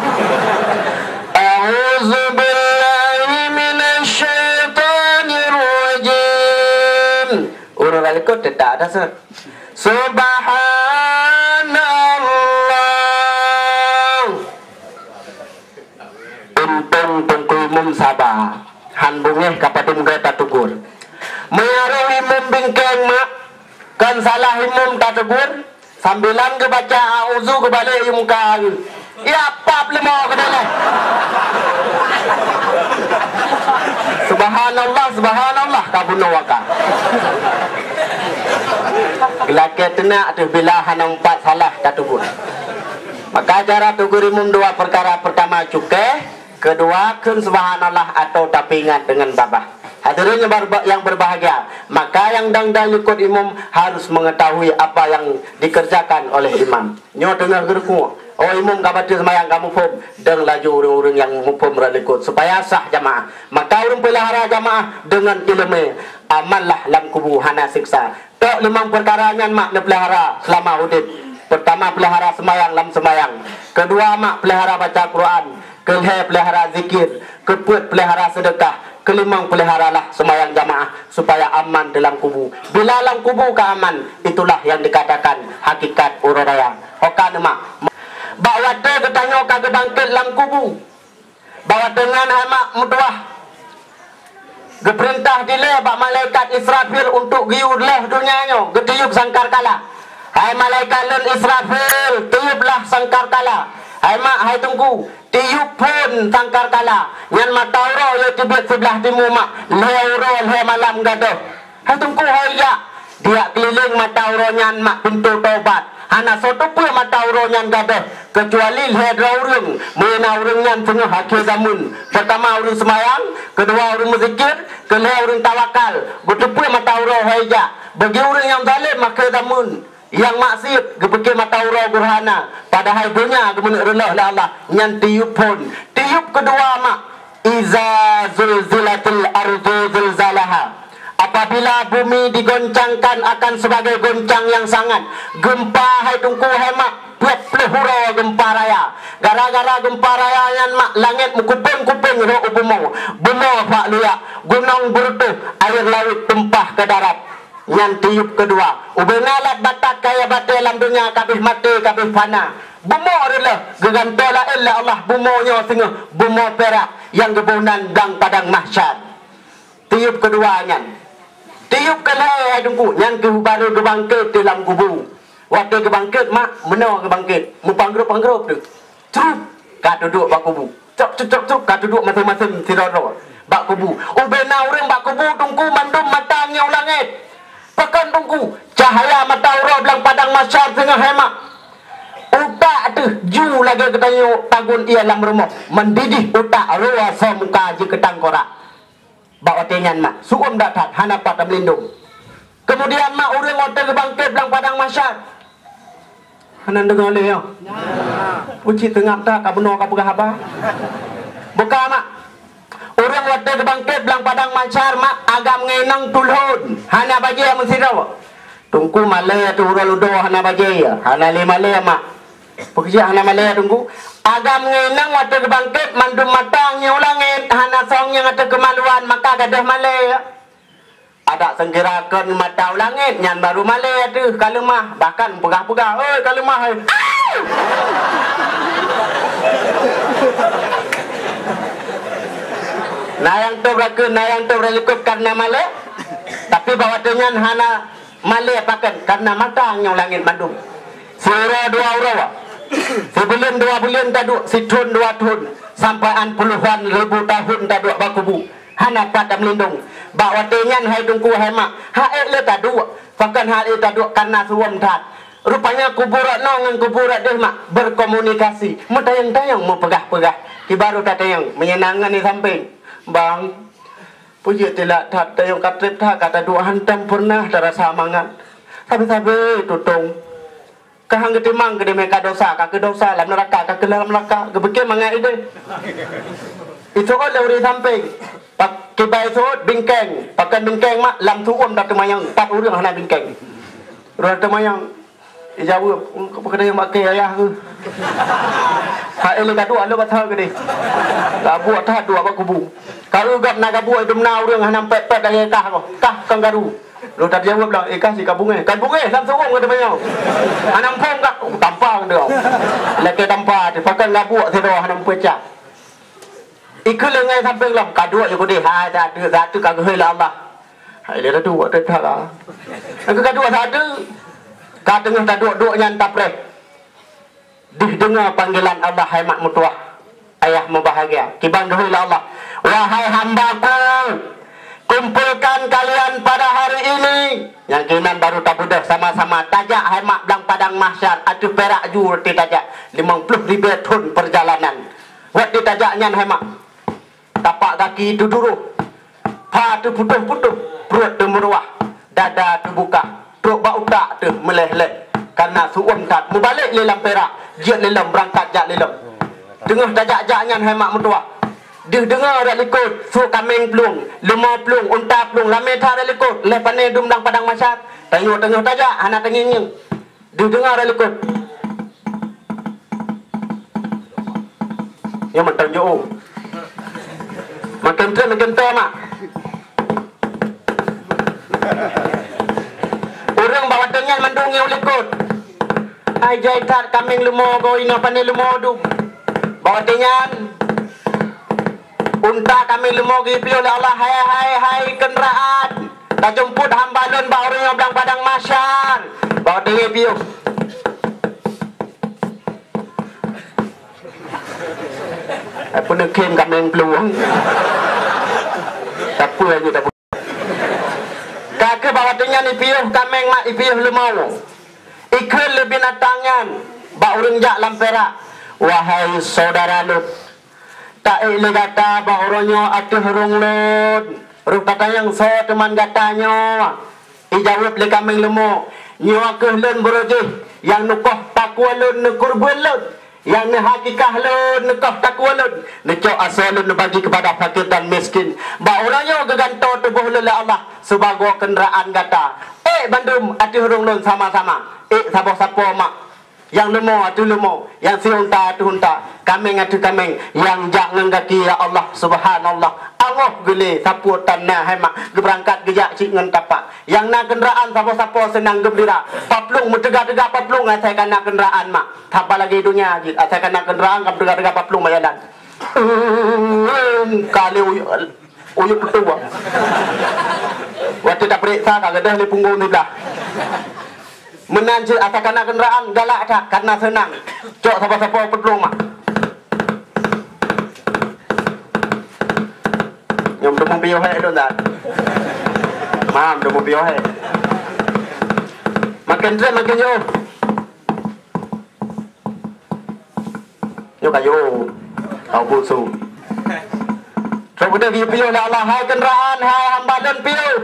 A'uzubillahi minasyaitonirrajim. Ureuëng likot teutap dasar. Subhanallah. Untông teungku imum saba, han beungéh ka padum goe tatugur. Meunyoe imum bingkeng mak, kon salah imum tatugur, sambilan geubaca a'uzu geubalek u muka angén. Ya pap leumo keudeh. Subhanallah, subhanallah, ka bunoe waka. Geulakée teunak teuh bila hana umpat salah tatugur. Maka cara tugur imum dua peukara, pertama cukéh, keudua kheun subhanallah atau tapeuingat deungon babah. Hadirin yang ber-, yang berbahagia, maka yang dang-dang likot imum harus mengetahui apa yang dikerjakan oleh imam. Nyoe teungoh geureukuek, oh imum ka bateue seumayang ka muphom, dong laju ureuëng-ureuëng nyang muphom rot likot supaya sah jamaah. Maka ureuëng peulahara jamaah deungon iéleumé, amanlah lam kubu hana siksa. Tok limong peukara nyan mak neupeulihara seulama udeb. Peurtama, peulihara seumayang lam seumayang. Keudua, mak peulihara baca Quran. Keulhée, peulihara zikir. Keupeuet, peulihara seudeukah. Keulimong, peuliharalah seumayang jamaah supaya aman di lam kubu. Bila lam kubu ka aman, itulah yang dikatakan hakikat uroe raya. Ho ka neuh mak, bak watée geutanyoe ka geubangket lam kubu, bak watée nyan hai mak meutuwah, geupeurintah dilée bak malaikat Israfil untuk geuyue lheueh donya nyoe geutiup sangkakala. Hai malaikat lôn Israfil, tiuplah sangkakala. Hai mak, hai teungku, tiup phon sangkakala. Nyan mata uroe nyang teubiet siblah timu mak, lhée uroe lhée malam gadôh. Hai teungku, hai jak, dijak keulileng mata uroe nyan mak pintoe tobat. Hana soe teupeue mata uroe nyan gadôh, keucuali lhée droe ureuëng, meuna ureuëng nyan teungoh akhé zameun. Peurtama ureuëng seumayang, keudua ureuëng meuzikir, keulhée ureuëng tawakal. Geuteupeue mata uroe hai jak, bagi ureuëng nyang zalém akhé zameun, nyang maksiet, geupike mata uroe geuh hana, padahai donya geumeuneuk reuloh lé Allah, nyan tiup phon. Tiup keudua mak, "Iza zulzilatil ardu zilzalaha." Apabila bumi digoncangkan akan sebagai goncang yang sangat, gempa hai teungku hai mak, peuet ploh uroe gempa raya. Gara-gara gempa raya nyan mak, langét meukupéng-kupéng rhot u bumoe. Bumoe bak luyak, gunong beureutoh, air laut tumpah ke darat. Nyan tiup keudua. Ubena lat batat kayée batée lam donya kabeh maté, kabeh fana. Bumoe reuloh, geugantoe laén lé Allah bumoe nyoe singoh bumoe pirak nyang geuboh nan dang padang mahsyar. Tiup keudua nyan. Tiup keulhée hai teungku, nyan keuh baru geubangket di lam kubu. Watée geubangket mak, meunoe geubangket, meupangrôp-pangrôp teuh. Trup, ka teuduek bak kubu. Cok, cok, cok, cok, ka teuduek maséng-maséng sidroe-droe bak kubu. Ubena ureuëng bak kubu teungku mandum mata ngieng u langét. Pakon teungku, cahya mata uroe blang padang mahsyar teungoh hai mak. Utak teuh ju lagée geutanyoe tagun ié lam rumoh, meudidih utak, roe asoe muka jih keu tangkorak. Bak watée nyan mak, su'uem that-that, hana pat tameulindong. Keumudian mak, ureuëng watée geubangket blang padang mahsyar. Hana deungoe lé nyoe? Uci teungab that ka bunoe ka peugah haba. Buka mak. Ureuëng watée geubangket blang padang mahsyar mak, agam ngon inong tulon, hana bajée meusidroe. Teungku malée teuh uroe ludoe hana bajée, hana lé malée mak. Peukeujiak hana malée teungku. Agam ngon inong watée geubangket mandum mata ngieng u langét, hana soe nyang ateueh keumaluan, maka gadôh malée. Adak seungkira kon mata u langét nyan baru malée teuh ka leumah, bahkan peugah-peugah, "Oi, ka leumah, oi." Na nyang tôb rakheun, na nyang tôb ralikot kareuna malèe, tapi bak watèe nyan hana malèe pakon, kareuna mata ngon langèt mandum. Siuroe dua uroe, sibuleuen dua buleuen taduek, sithôn dua thôn, sampoe 'an puluhan ribu tahun taduek bak kubu. Hana pat tameulindong. Bak watèe nyan hai teungku hai mak, han ék lé taduek, pakon han ék taduek kareuna suwom that. Rupanya kubu rot noe ngon kubu rot deh mak berkomunikasi, meutanyong-tanyong meupeugah-peugah. Kiban tatanyong, meunyoe na ngon di sampéng, "Bang, peue jeuet tilak that, tanyong ka trép that ka taduek, hantom peureunah tarasa mangat. Sabe-sabe tutong. Ka han geutimang keudéh meuka dosa, ka keu dosa lam neuraka, ka keu lam neuraka, geupike mangat idéh." Iseuôt lé ureueng sampéng. Pak, kiban iseuôt bingkeng, pakon bingkeng mak lam su'uem tateumanyong, pat ureueng hana bingkeng. Ureueng teumanyong, ijaweueb, "Peue keuneuk maké ayah keuh?" Hai lé gaduek lôn basa keudéh. Gabuek that duek bak kubu. Ka eu gab na gabuek dum na ureueng hana pet-pet lagèe kah kah kanggaru. Lôn tajaweueb lom, "Eh, kah si ka bungéh." "Ka bungéh lam su'uem," kata meunyoe. "Hana muphom kah?" "Uh, tampa keuh." Lakèe tampa teuh, pakon gabuek sidroe hana meupeucah. Ikheun lé ngon sampéng lom, "Ka duek ju keudéh, hai, satu, satu ka geuhôi lé Allah." Hai lé radu, watèe that lah. Nyang keu ka duek satu, ka teungoh taduek-duek nyan tapreh. Deuh deungoe panggilan Allah, hai mak meutuwah, ayah mubahgia. Kiban geuhôi lé Allah, "Wahai hamba-Ku, kumpulkan kalian pada hari ini." Nyang keunan baru tabeudôh sama-sama. Tajak hai mak blang padang mahsyar, ateueh pirak ju reuti tajak. Limong ploh ribèe thôn peurjalanan. Watèe tajak nyan hai mak, tapak gaki teuduroh, pha teuputôh-putôh, pruet teumeuruwah, dada teubuka, trok bak utak teuh meuléh-léh. Kareuna su'uem that, mubalek lé lam pirak, jeuet lé lom, beurangkat jak lé lom. Teungoh tajak-jak nyan hai mak meutuwah, deuh deungoe rot likot, su kaméng plueng, leumo plueng, unta plueng, ramé that rot likot, lheuh pané dum lam padang mahsyar. Tanyoe teungoh tajak, hana tangieng-ngieng. Deuh deungoe rot likot. Nyoe mantong jiôh. Makén trép, makén trép mak. Ureueng bak watèe nyan mandum ngieng u likot. Hai jai that kaméng leumo goe inoe pané leumo dum. Bak watèe nyan, unta kaméng leumo geupiôh lé Allah, "Hai, hai, hai keundaraan, tajeumput hamba Lôn bak uroe nyoe blang padang mahsyar." Bak watèe nyan piôh. Ai, peuneukhem kaméng plueng. Sapeue laju tabu-, ka keuh bak watèe nyan ipiôh kaméng mak, ipiôh leumo. Ikheun lé binatang nyan bak ureueng jak lam pirak, "Wahai syedara lôn, taék lé gata bak uroe nyoe ateueh rhueng lôn. Rôh tatanyong soe teuma gata nyoe?" Ijaweueb lé kaméng leumo, "Nyoe keuh lôn buroe jih nyang neukoh pakue lôn, neukeureubeuen lôn, nyang neuhakikah lôn, neukoh takue lôn, neucok asoe lôn neubagi keupada fakir dan miskin. Bak uroe nyoe geugantoe tuboh lôn lé Allah sibagoe keundaraan gata. Ék bandum ateueh rhueng lôn sama-sama. Ék saboh sapo mak. Nyang leumo ateueh leumo, nyang siunta ateueh unta, kaméng ateueh kaméng, nyang jak ngon gaki, ya Allah, subhanallah. Angoh geulé sapeue tan na hai mak, geubeurangkat geujak cit ngon tapak. Nyang na keundaraan sapo-sapo seunang geumeulira. Paplueng meuteuga-teuga paplueng asai ka na keundaraan mak. Haba lagèe donya jih, asai ka na keundaraan ka meuteuga-teuga paplueng bak jalan. Ka lé uyuek, uyuek peutua. Watèe tapeuriksa ka gadôh lé punggong siblah. Meunan cit asai ka na keundaraan galak that, ka na seunang. Cok sapo-sapo peudong mak. Nyoe meuteumé piôh hèk lôn that. Mam, meuteumé piôh hèk. Makén trép makén jôh. Nyoe ka yôh. Kau busu. Trok beudôh geuyue piôh lé Allah, hai keundaraan, hai hamba lôn piôh.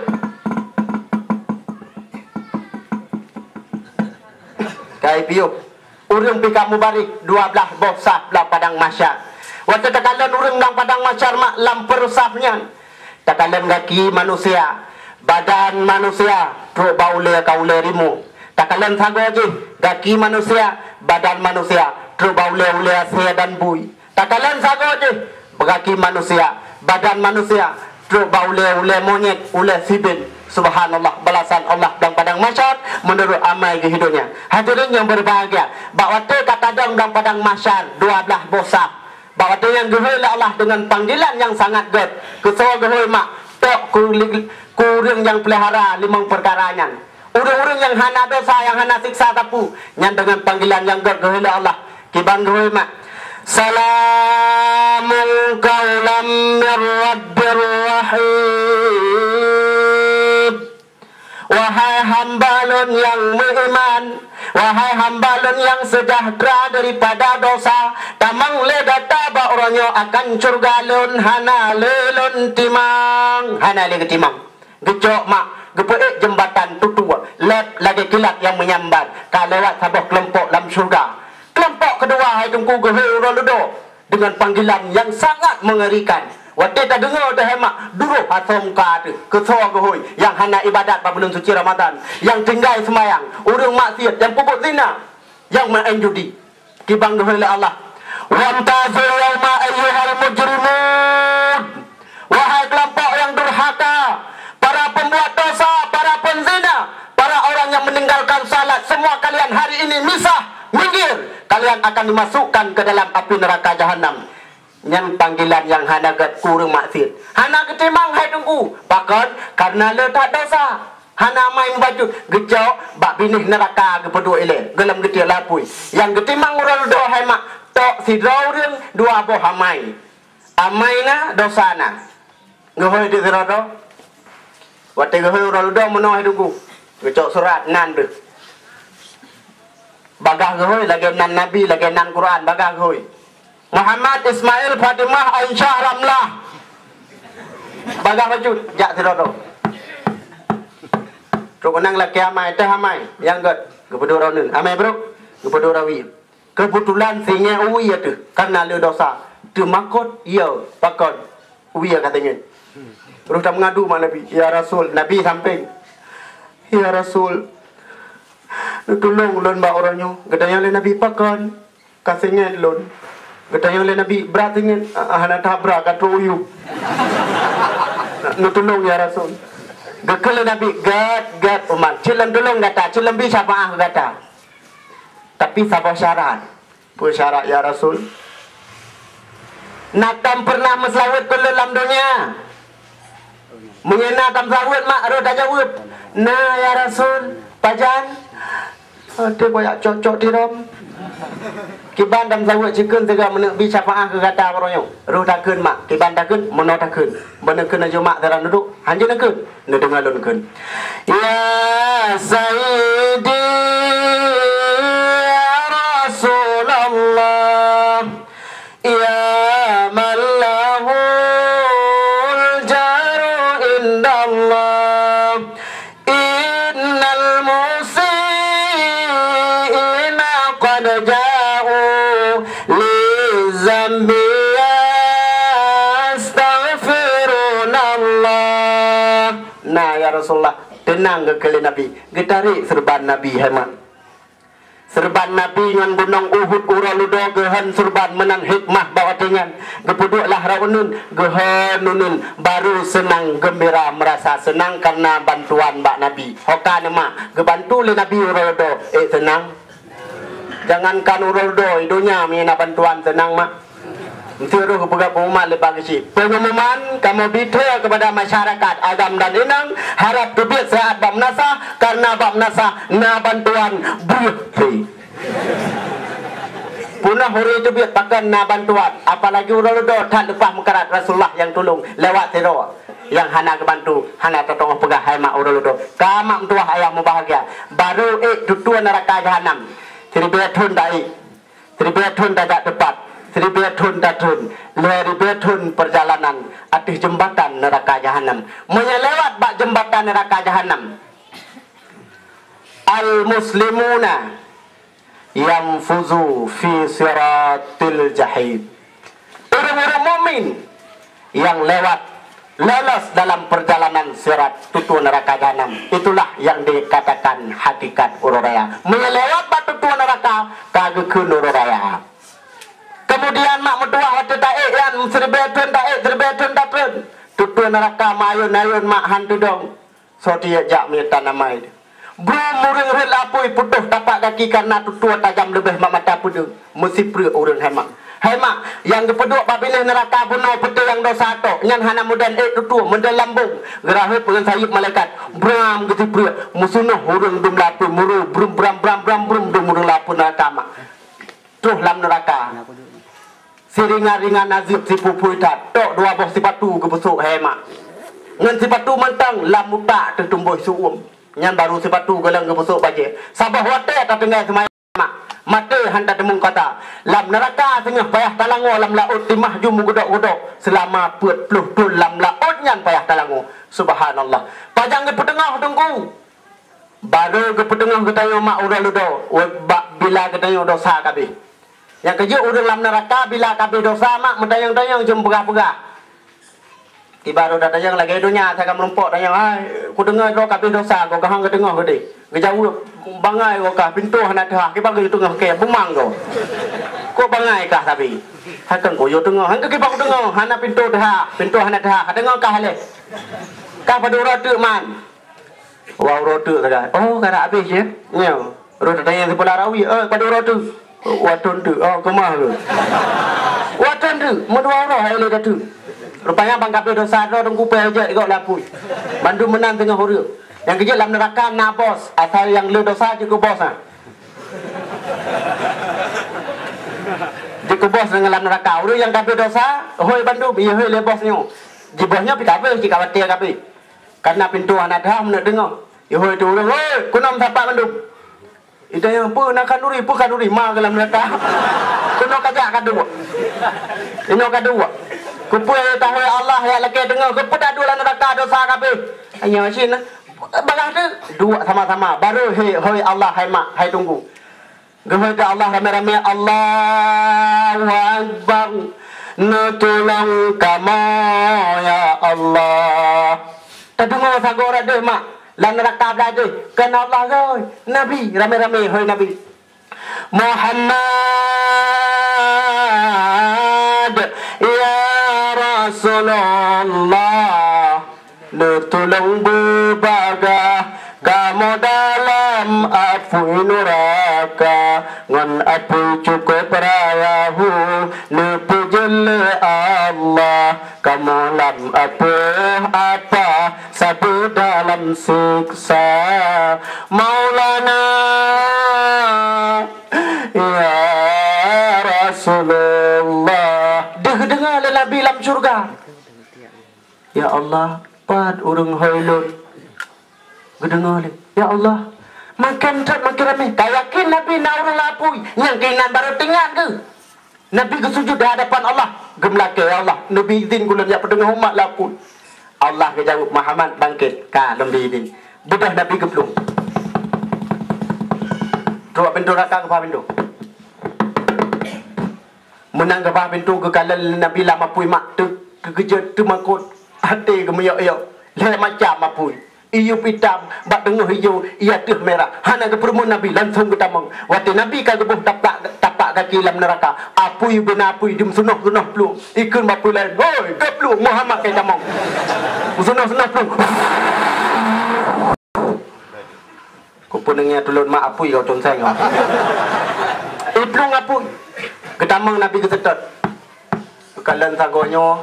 Ka ipiôh. Ureueng pih ka mubaréh dua blaih boh saf lam padang mahsyar. Watèe takalon ureueng lam padang mahsyar mak lam peureusaih nyan, takalon gaki manusia, badan manusia, trok bak ulèe ka ulèe rimueng. Takalon sagoe jih, gaki manusia, badan manusia, trok bak ulèe-ulèe asèe dan bui. Takalon sagoe jih, gaki manusia, badan manusia, trok bak ulèe-ulèe monyét, ulèe sibin. Subhanallah, balasan Allah lam padang mahsyar meunurot amai geuh hidup nyan. Hadirin nyang berbahagia, bak watèe ka tadong lam padang mahsyar dua blaih boh saf, Bak watée nyan geuhôi lé Allah deungon panggilan nyang sangat gét, keusoe geuhôi mak, tok ku li-, ku ureuëng nyang peulihara limong peukara nyan. Ureuëng-ureuëng nyang hana desya, nyang hana siksa sapeue, nyan deungon panggilan nyang gét geuhôi lé Allah. Kiban geuhôi mak, "Salamun qaulam mir rabbir rahim." Wahai hamba lôn nyang meuiman, wahai hamba lôn nyang seujahteura daripada desya, tamong lé gata bak uroe nyoe akan syeuruga lôn, hana lé lôn timang, hana lé geutimang. Geucok mak, geupeuék jeumbatan tutue, lét lagée kilat nyang meunyambar, ka lewat saboh keulompok lam syeuruga. Keulompok keudua hai Teungku geuhôi uroe ludoe deungon panggilan nyang sangat meungerikan. Watée tadeungoe teuh hai mak, duroh asoe muka teuh, keusoe geuhôi nyang hana iébadat bak buleuen suci Ramadhan, nyang tinggai seumayang, ureuëng maksiat, nyang peubuet zina, nyang maén judi. Kiban geuhôi lé Allah, "Wamtazul yauma ayyuhal mujrimun." Wahai keulompok nyang durhaka, para peumbuat desya, para peuzina, para orang nyang meuninggalkan salat, semua kalian hari ini misah, minggir, kalian akan dimasukkan ke dalam api neraka jahanam. Nyan panggilan nyang hana gét keu ureuëng maksiat. Hana geutimang hai Teungku. Pakon? Karena le that desya. Hana amai mubacut. Geucok bak binéh neuraka geupeuduek ilée. Gohlom geutiek lapui. Nyang geutimang uroe ludoe hai mak. Tok sidroe ureuëng, dua boh amai. Amai na, desya na. Geuhôi di sidroe-droe. Watée geuhôi uroe ludoe meunoe hai Teungku. Geucok surat nan deuh. Bagah geuhôi lagée nan Nabi, lagée nan Quran, bagah geuhôi. Muhammad, Ismail, Fatimah, Aisyah, Ramlah. Bagah bacut, jak sidroe-droe. Trok keunang lakée amai, teuh amai, nyang gét, geupeuduek droeneuh. Amai brok, geupeuduek droe wie. Keubeutulan singoh wie teuh, karena le desya. Teumakot, iya, pakon. Wie ka teungeut. Roh tameungadu bak Nabi, "Ya Rasul," Nabi sampéng, "Ya Rasul, neutulông lôn bak uroe nyoe." Geutanyong lé Nabi, "Pakon?" "Ka singoh lôn." Geutanyong lé Nabi, "Brat singoh?" "Ah, hana that brat, ka trok u yup." "Neutulông, ya Rasul." Geukheun lé Nabi, "Gét, gét, Umar. Cit lôn tulông gata, cit lôn bi syafaat keu gata. Tapi saboh syarat." "Peue syarat, ya Rasul?" "Na tom peureunah meuseulaweuet keu lôn lam donya?" "Meunyoe na tom seulaweuet, mak," roh tajaweueb, "Na, ya Rasul." "Pajan?" "Até kuyak cok-cok tirom." "Kiban tom seulaweuet, ci kheun sigoe meuneuk bi syafaat keu gata baroe nyoe." Roh takheun, mak. Kiban takheun, meunoe takheun. Bak neukheun laju mak sidroe dudoe. Hanjeuet neukheun. Neudeungoe lôn kheun. Ya Sayyidi, ya Rasulullah, ya man lahul jaru indallah, innal musiina qad ja'u li zambi yastaghfirunallah. "Na, ya Rasulullah." Teunang, geukheun lé Nabi. Geutarek seureuban Nabi, hai mak. Seureuban Nabi ngon gunong Uhud uroe ludoe geuhon seureuban meunan hikmah bak watée nyan. Geupeuduek lah rot uneun, geuhon uneun, baru seunang geumbira, meurasa seunang karena bantuan bak Nabi. Ho ka neuh mak, geubantu lé Nabi uroe ludoe, ék seunang. Jangankan uroe ludoe, donya meunyo na bantuan seunang mak. Meusti roh geupeugah pengumuman leubeh geuchik. Pengumuman kamoe bri that kepada masyarakat agam dan inong, harab teubiet siat bak meunasah, karena bak meunasah na bantuan breuh he. Peunoh ureuëng teubiet pakon na bantuan, apalagi uroe ludoe that leupah meukarat Rasulullah nyang tulông lewat sidroe nyang hana geubantu, hana teuteungoh peugah hai mak uroe ludoe. Ka mak meutuwah ayah mubahgia, baru ék tutue neuraka jahanam. Siribée thon taék. Siribée thon tajak teupat, siribée thon tathon, lhée ribée thon peurjalanan ateueh jeumbatan neuraka jahanam. Meunyoe lewat bak jeumbatan neuraka jahanam, al-muslimuna yanfuzu fi siratil jahim. Ureuëng-ureuëng mukmin nyang lewat lolos dalam peurjalanan sirat tutue neuraka jahanam. Itulah nyang dikatakan hakikat uroe raya. Meunyoe lewat bak tutue neuraka, ka geukheun uroe raya. Kemudian mak meutuwah watée taék nyan, siribée thon taék, siribée thon tathon. Tutue neuraka meuayôn-ayôn mak han teudong. Soe teuh jak meunyoe tan amai. Brôm ureuëng rhot lapui putôh tapak gaki kareuna tutue tajam leubeh mak mata peudeueng. Meusipreuk ureuëng hai mak. Hai mak, Nyang geupeuduek bak binéh neuraka bunoe peuteuh nyang desya tok, nyan hana meudan ék tutoe, meudan lambông, geurahot ngon sayeuep malaikat, bram geutipreuek, meusunoh ureuëng dum lapui muru, brum bram bram bram brum dum ureuëng lapui neuraka mak. Troh lam neuraka. Siringan-ringan azeub sipupui that, tok dua boh sipatu geupeusok hai mak. Ngon sipatu mantong lam utak teuh tumbôi su-uem. Nyan baru sipatu gohlom geupeusok bajée. Saboh watée tateungoh seumayang mak, maté han tateumeung kata. Lam neuraka singoh payah talangoe lam laôt timah ju meugeudok-geudok seulama peuet ploh thon lam laôt nyan payah talangoe. Subhanallah. Pajan geupeuteungoh teungku. Barô geupeuteungoh geutanyoe mak uroe ludoe, bak bila geutanyoe desya kabeh. Nyang keujeuet ureuëng lam neuraka bila kabeh desya mak meutanyong-tanyong jeuem peugah-peugah. Tiba roda tanyong lagée donya asai ka meurumpok tanyong, "Hai, kudeungoe droe kabeh desya goe, kah han geuteungoh geude?" Geujaweueb, "Bangai goe kah, pintoe hana teuhah, kiban geuteungoh kée bumang goe." "Kok bangai kah sabe?" "Hakon kuyue teungoh, han keuh kiban kuteungoh, hana pintoe teuhah, pintoe hana teuhah, ka teungoh kah lé." "Kah padub uroe teuk man?" "Dua uroe teuk sagai." "Oh, ka rab habéh jih?" "Nyoe." Roh tatanyong sipula rawi, "Eh, padub uroe teuk?" "Dua thon teuk." "Oh, keumah keuh?" "Dua thon teuk, meudua uroe hai lé tateuk." Rupanya ban kabeh desya droe teungku payah jak igok lapui. Bandum meunan teungoh ureuëng. Nyang keujeuet lam neuraka na bos, asai nyang le desya jeuet keu bos na. Jeuet keu bos deungon lam neuraka. Ureuëng nyang kabeh desya, hôi bandum, iya hôi lé bos nyoe. Ji bos nyoe pi kabeh, ji khawatir kabeh. Karena pintoe hana teuhah meuneuk deungoe. Ihôi teuh ureuëng, "Hoi, keunoe meusapat mandum." Itanyong, "Peue na khanduri, peue khanduri?" "Ma keuh lam neuraka." "Keunoe kajak kaduek." "Inoe kaduek." "Keupeue tahôi Allah nyang lakée deungoe, keupeue taduek lam neuraka desya kabeh?" Nyoe cit na. Bagaih teuk, duek sama-sama. Baru, "Hei, hoi Allah, hai mak, hai teungku." Geuhôi teuh Allah ramé-ramé, "Allahu Akbar, neutulông kamoe ya Allah." Tadeungoe sagoe rot deuh mak, lam neuraka blaih deuh, kon Allah geuh, Nabi ramé-ramé, "Hôi Nabi." "Muhammad, ya Rasulullah." Neutulông beubagaih kamoe dalam apui nuraka, ngon apui cukôp raya hu neupeujeuet lé Allah. Kamoe lam apui apah sabe dalam siksa. Maulana, ya Rasulullah. Deuh geudeungoe lé Nabi lam syeuruga. Ya Allah, pat ureuëng hôi lôn? Geudeungoe lé, "Ya Allah, maken that maken ramé." Ka yakin Nabi na ureuëng lam apui, nyang keunan barô teuingat geuh. Nabi geusujut di hadapan Allah, geumeulakée, "Ya Allah, neubi idhin keu lôn jak peuteungoh umat lam apui." Allah geujaweueb, "Muhammad, bangkét, ka lôn bi idhin." Beudôh Nabi geuplueng. Trok pintoe neuraka, geuba pintoe. Meunan geuba pintoe geukalon lé Nabi lam apui mak teuk, geukeujot teumakot, até geumiyok-yok. Lhée macam apui. Iyup itam, bak teungoh ijo, i ateueh mirah. Hana geupeureumeun Nabi, langsong geutamong. Watée Nabi ka geuboh tapak, tapak gaki lam neuraka, apui beuna apui, jimeusunoh-sunoh plueng. Ikheun bak apui laén, "Hoi, ka plueng, Muhammad ka itamong." Meusunoh-sunoh plueng. Kupeuneueng tulôn mak apui kau tonseng kau. Iplueng apui. Geutamong Nabi geuseutôt. Geukalon sagoe nyoe,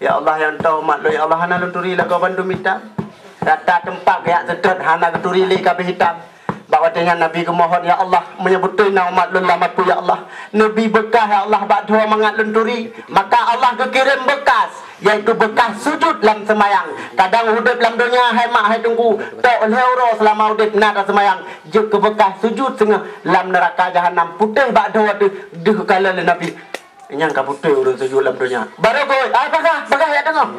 "Ya Allah, nyang tho umat lôn, ya Allah, hana lôn turi lagoe bandum itam." Rata teumpat geujak seutôt hana geuturi lé kabeh itam. Bak watée nyan Nabi geumohon, "Ya Allah, meunyoe beutôi na umat lôn lam apui, ya Allah, neubi beukah, ya Allah, bak dhoe mangat lôn turi." Maka Allah geukirém beukas. Yaitu beukah sujud lam seumayang. Kadang udeb lam donya, hai mak, hai teungku, tok lhée uroe seulama udeb na taseumayang, jeuet keu beukah sujud singoh lam neuraka jahanam, putéh bak dhoe deuh, deuh geukalon lé Nabi. Nyang ka putéh ureuëng sujud lam donya. Barô geuhôi, "Ai, bagah, bagah, jak teungoh."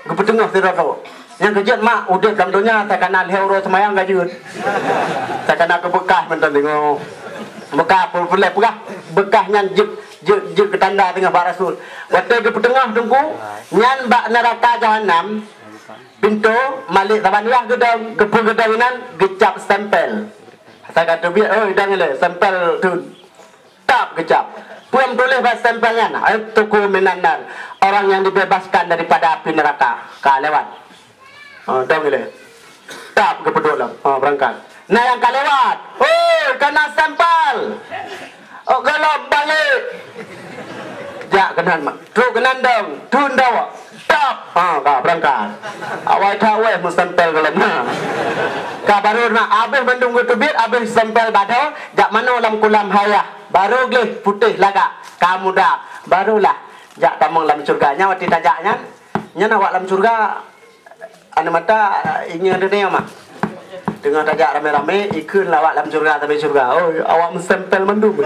Geupeuteungoh sidroe-droe. Nyang keujeuet mak, udeb lam donya, takana lhée uroe seumayang ka jeuet. Takana keu beukah mantong teungoh. Beukah peureulée peugah, beukah nyan jeuet, jeuet, jeuet keu tanda teungoh bak Rasul. Watée geupeuteungoh teungku, nyan bak neuraka jahanam, pintoe, malik saban yah geudong, geupeugeudong inan, geucab stempel. Asai ka teubiet, "Oi, dong ilée, stempel thon." Tap geucab. Peue meutuléh bak stempel nyan? "Aituku minan nar." Orang yang dibebaskan daripada api neraka. Ka lewat. Oh, dong ilée. Tap geupeuduek lom. Oh, beurangkat. Na nyang ka lewat. Hoi, ka na stempel. Oh, gohlom balek. Jak keunan mak. Trok keunan dong. Tun dawak. Tap. Ha, ka berangkat. Awai that weh meustempel goh lom na. Ka baru na abéh bandum geuteubiet, abéh stempel badoe, jak manoe lam kulam hayah. Baru gleh putéh lagak. Ka muda. Barulah jak tamong lam syeuruga. Nyan watèe tajak nyan. Nyan awak lam syeuruga. Aneuk mata, ingat dunia mah. Teungoh tajak ramé-ramé, ikheun lé awak lam syeuruga, sabe syeuruga. Oh, awak meustempel mandum.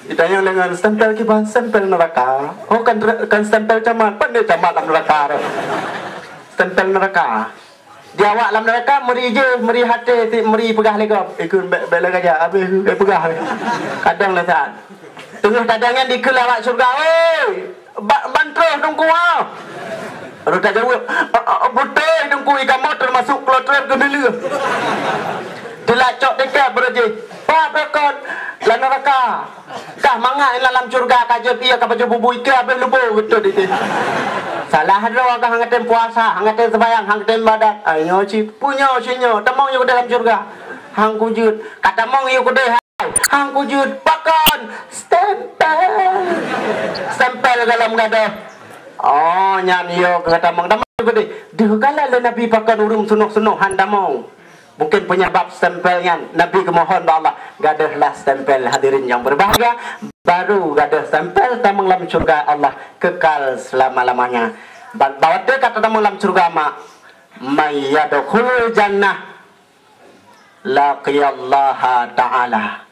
Ditanyong deungon stempel kiban, stempel neuraka. Oh, kan, kan stempel camat, pan dia camat lam neuraka. Stempel neuraka. Di awak lam neuraka, meuri jih, meuri até, ti meuri peugah lé gob. Ikheun bèk, bèk lagak jak, abéh, bèk peugah. Kadang lah saat. Teungoh tadong nyan dikheun lé awak syeuruga, "Oi, ba-, ban troh Teungku, ha!" Laju tajaweueb, "A, a, beutôi Teungku, i kamoe teumasok klotrol keuneulheueh." Teulak cok tingkat beureuh jih, "Bah, bukon lam neuraka. Kah mangat inan lam syeuruga ka jeuet ié ka pajoh bubu iké abéh lubô beutôi di jih. Salah droe kah hana tem puasa, hana tem seumayang, hana tem ibadat. Ai nyoe cit, punyoe sinyoe, tamong yue keudeh lam syeuruga." "Han kujeuet." "Ka tamong yue keudeh." "Han kujeuet." "Pakon?" "Stempel." Stempel goh lom gadoh. Oh, nyan yo keu tamong. Tamong geude. Deuh kala lé Nabi pakon ureueng seunoh-seunoh han tamong. Mungkin penyebab stempel nyan, Nabi geumohon bak Allah, "Gadôhlah stempel." Hadirin yang berbahagia, baru gadôh stempel tamong lam syeuruga Allah kekal selama-lamanya. Ba-, bak watèe ka tamong lam syeuruga mak, "May yadkhulul jannah laqiyallaha ta'ala."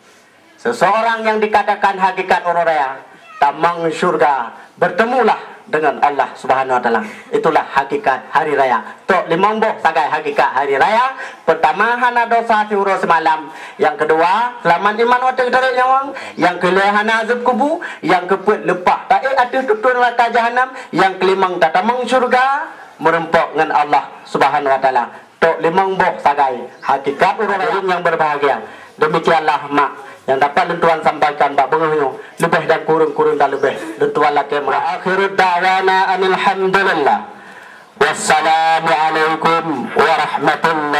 Seseorang yang dikatakan hakikat uroe raya, tamong syeuruga, bertemulah dengan Allah Subhanahu wa Taala. Itulah hakikat hari raya. Trok limong boh sagai hakikat hari raya. Pertama, hana dosa siuroe simalam. Yang kedua, selamat iman watèe geutarek nyawöng. Yang keulhèe, hana azab kubu. Yang keupeuet, leupah taék ateueh tutoe neuraka jahanam. Yang keulimong, tatamong syeuruga, meurumpok ngon Allah Subhanahu wa Taala. Trok limong boh sagai hakikat uroe raya. Hadirin yang berbahagia, demikianlah mak yang dapat lôn tuan sampaikan bak beungoh nyoe, leubeh dan kureueng-kureueng dan leubeh lôn tuan lakèe meu'ah. Wa akhiru da'wana anil hamdulillah. Wassalamualaikum warahmatullahi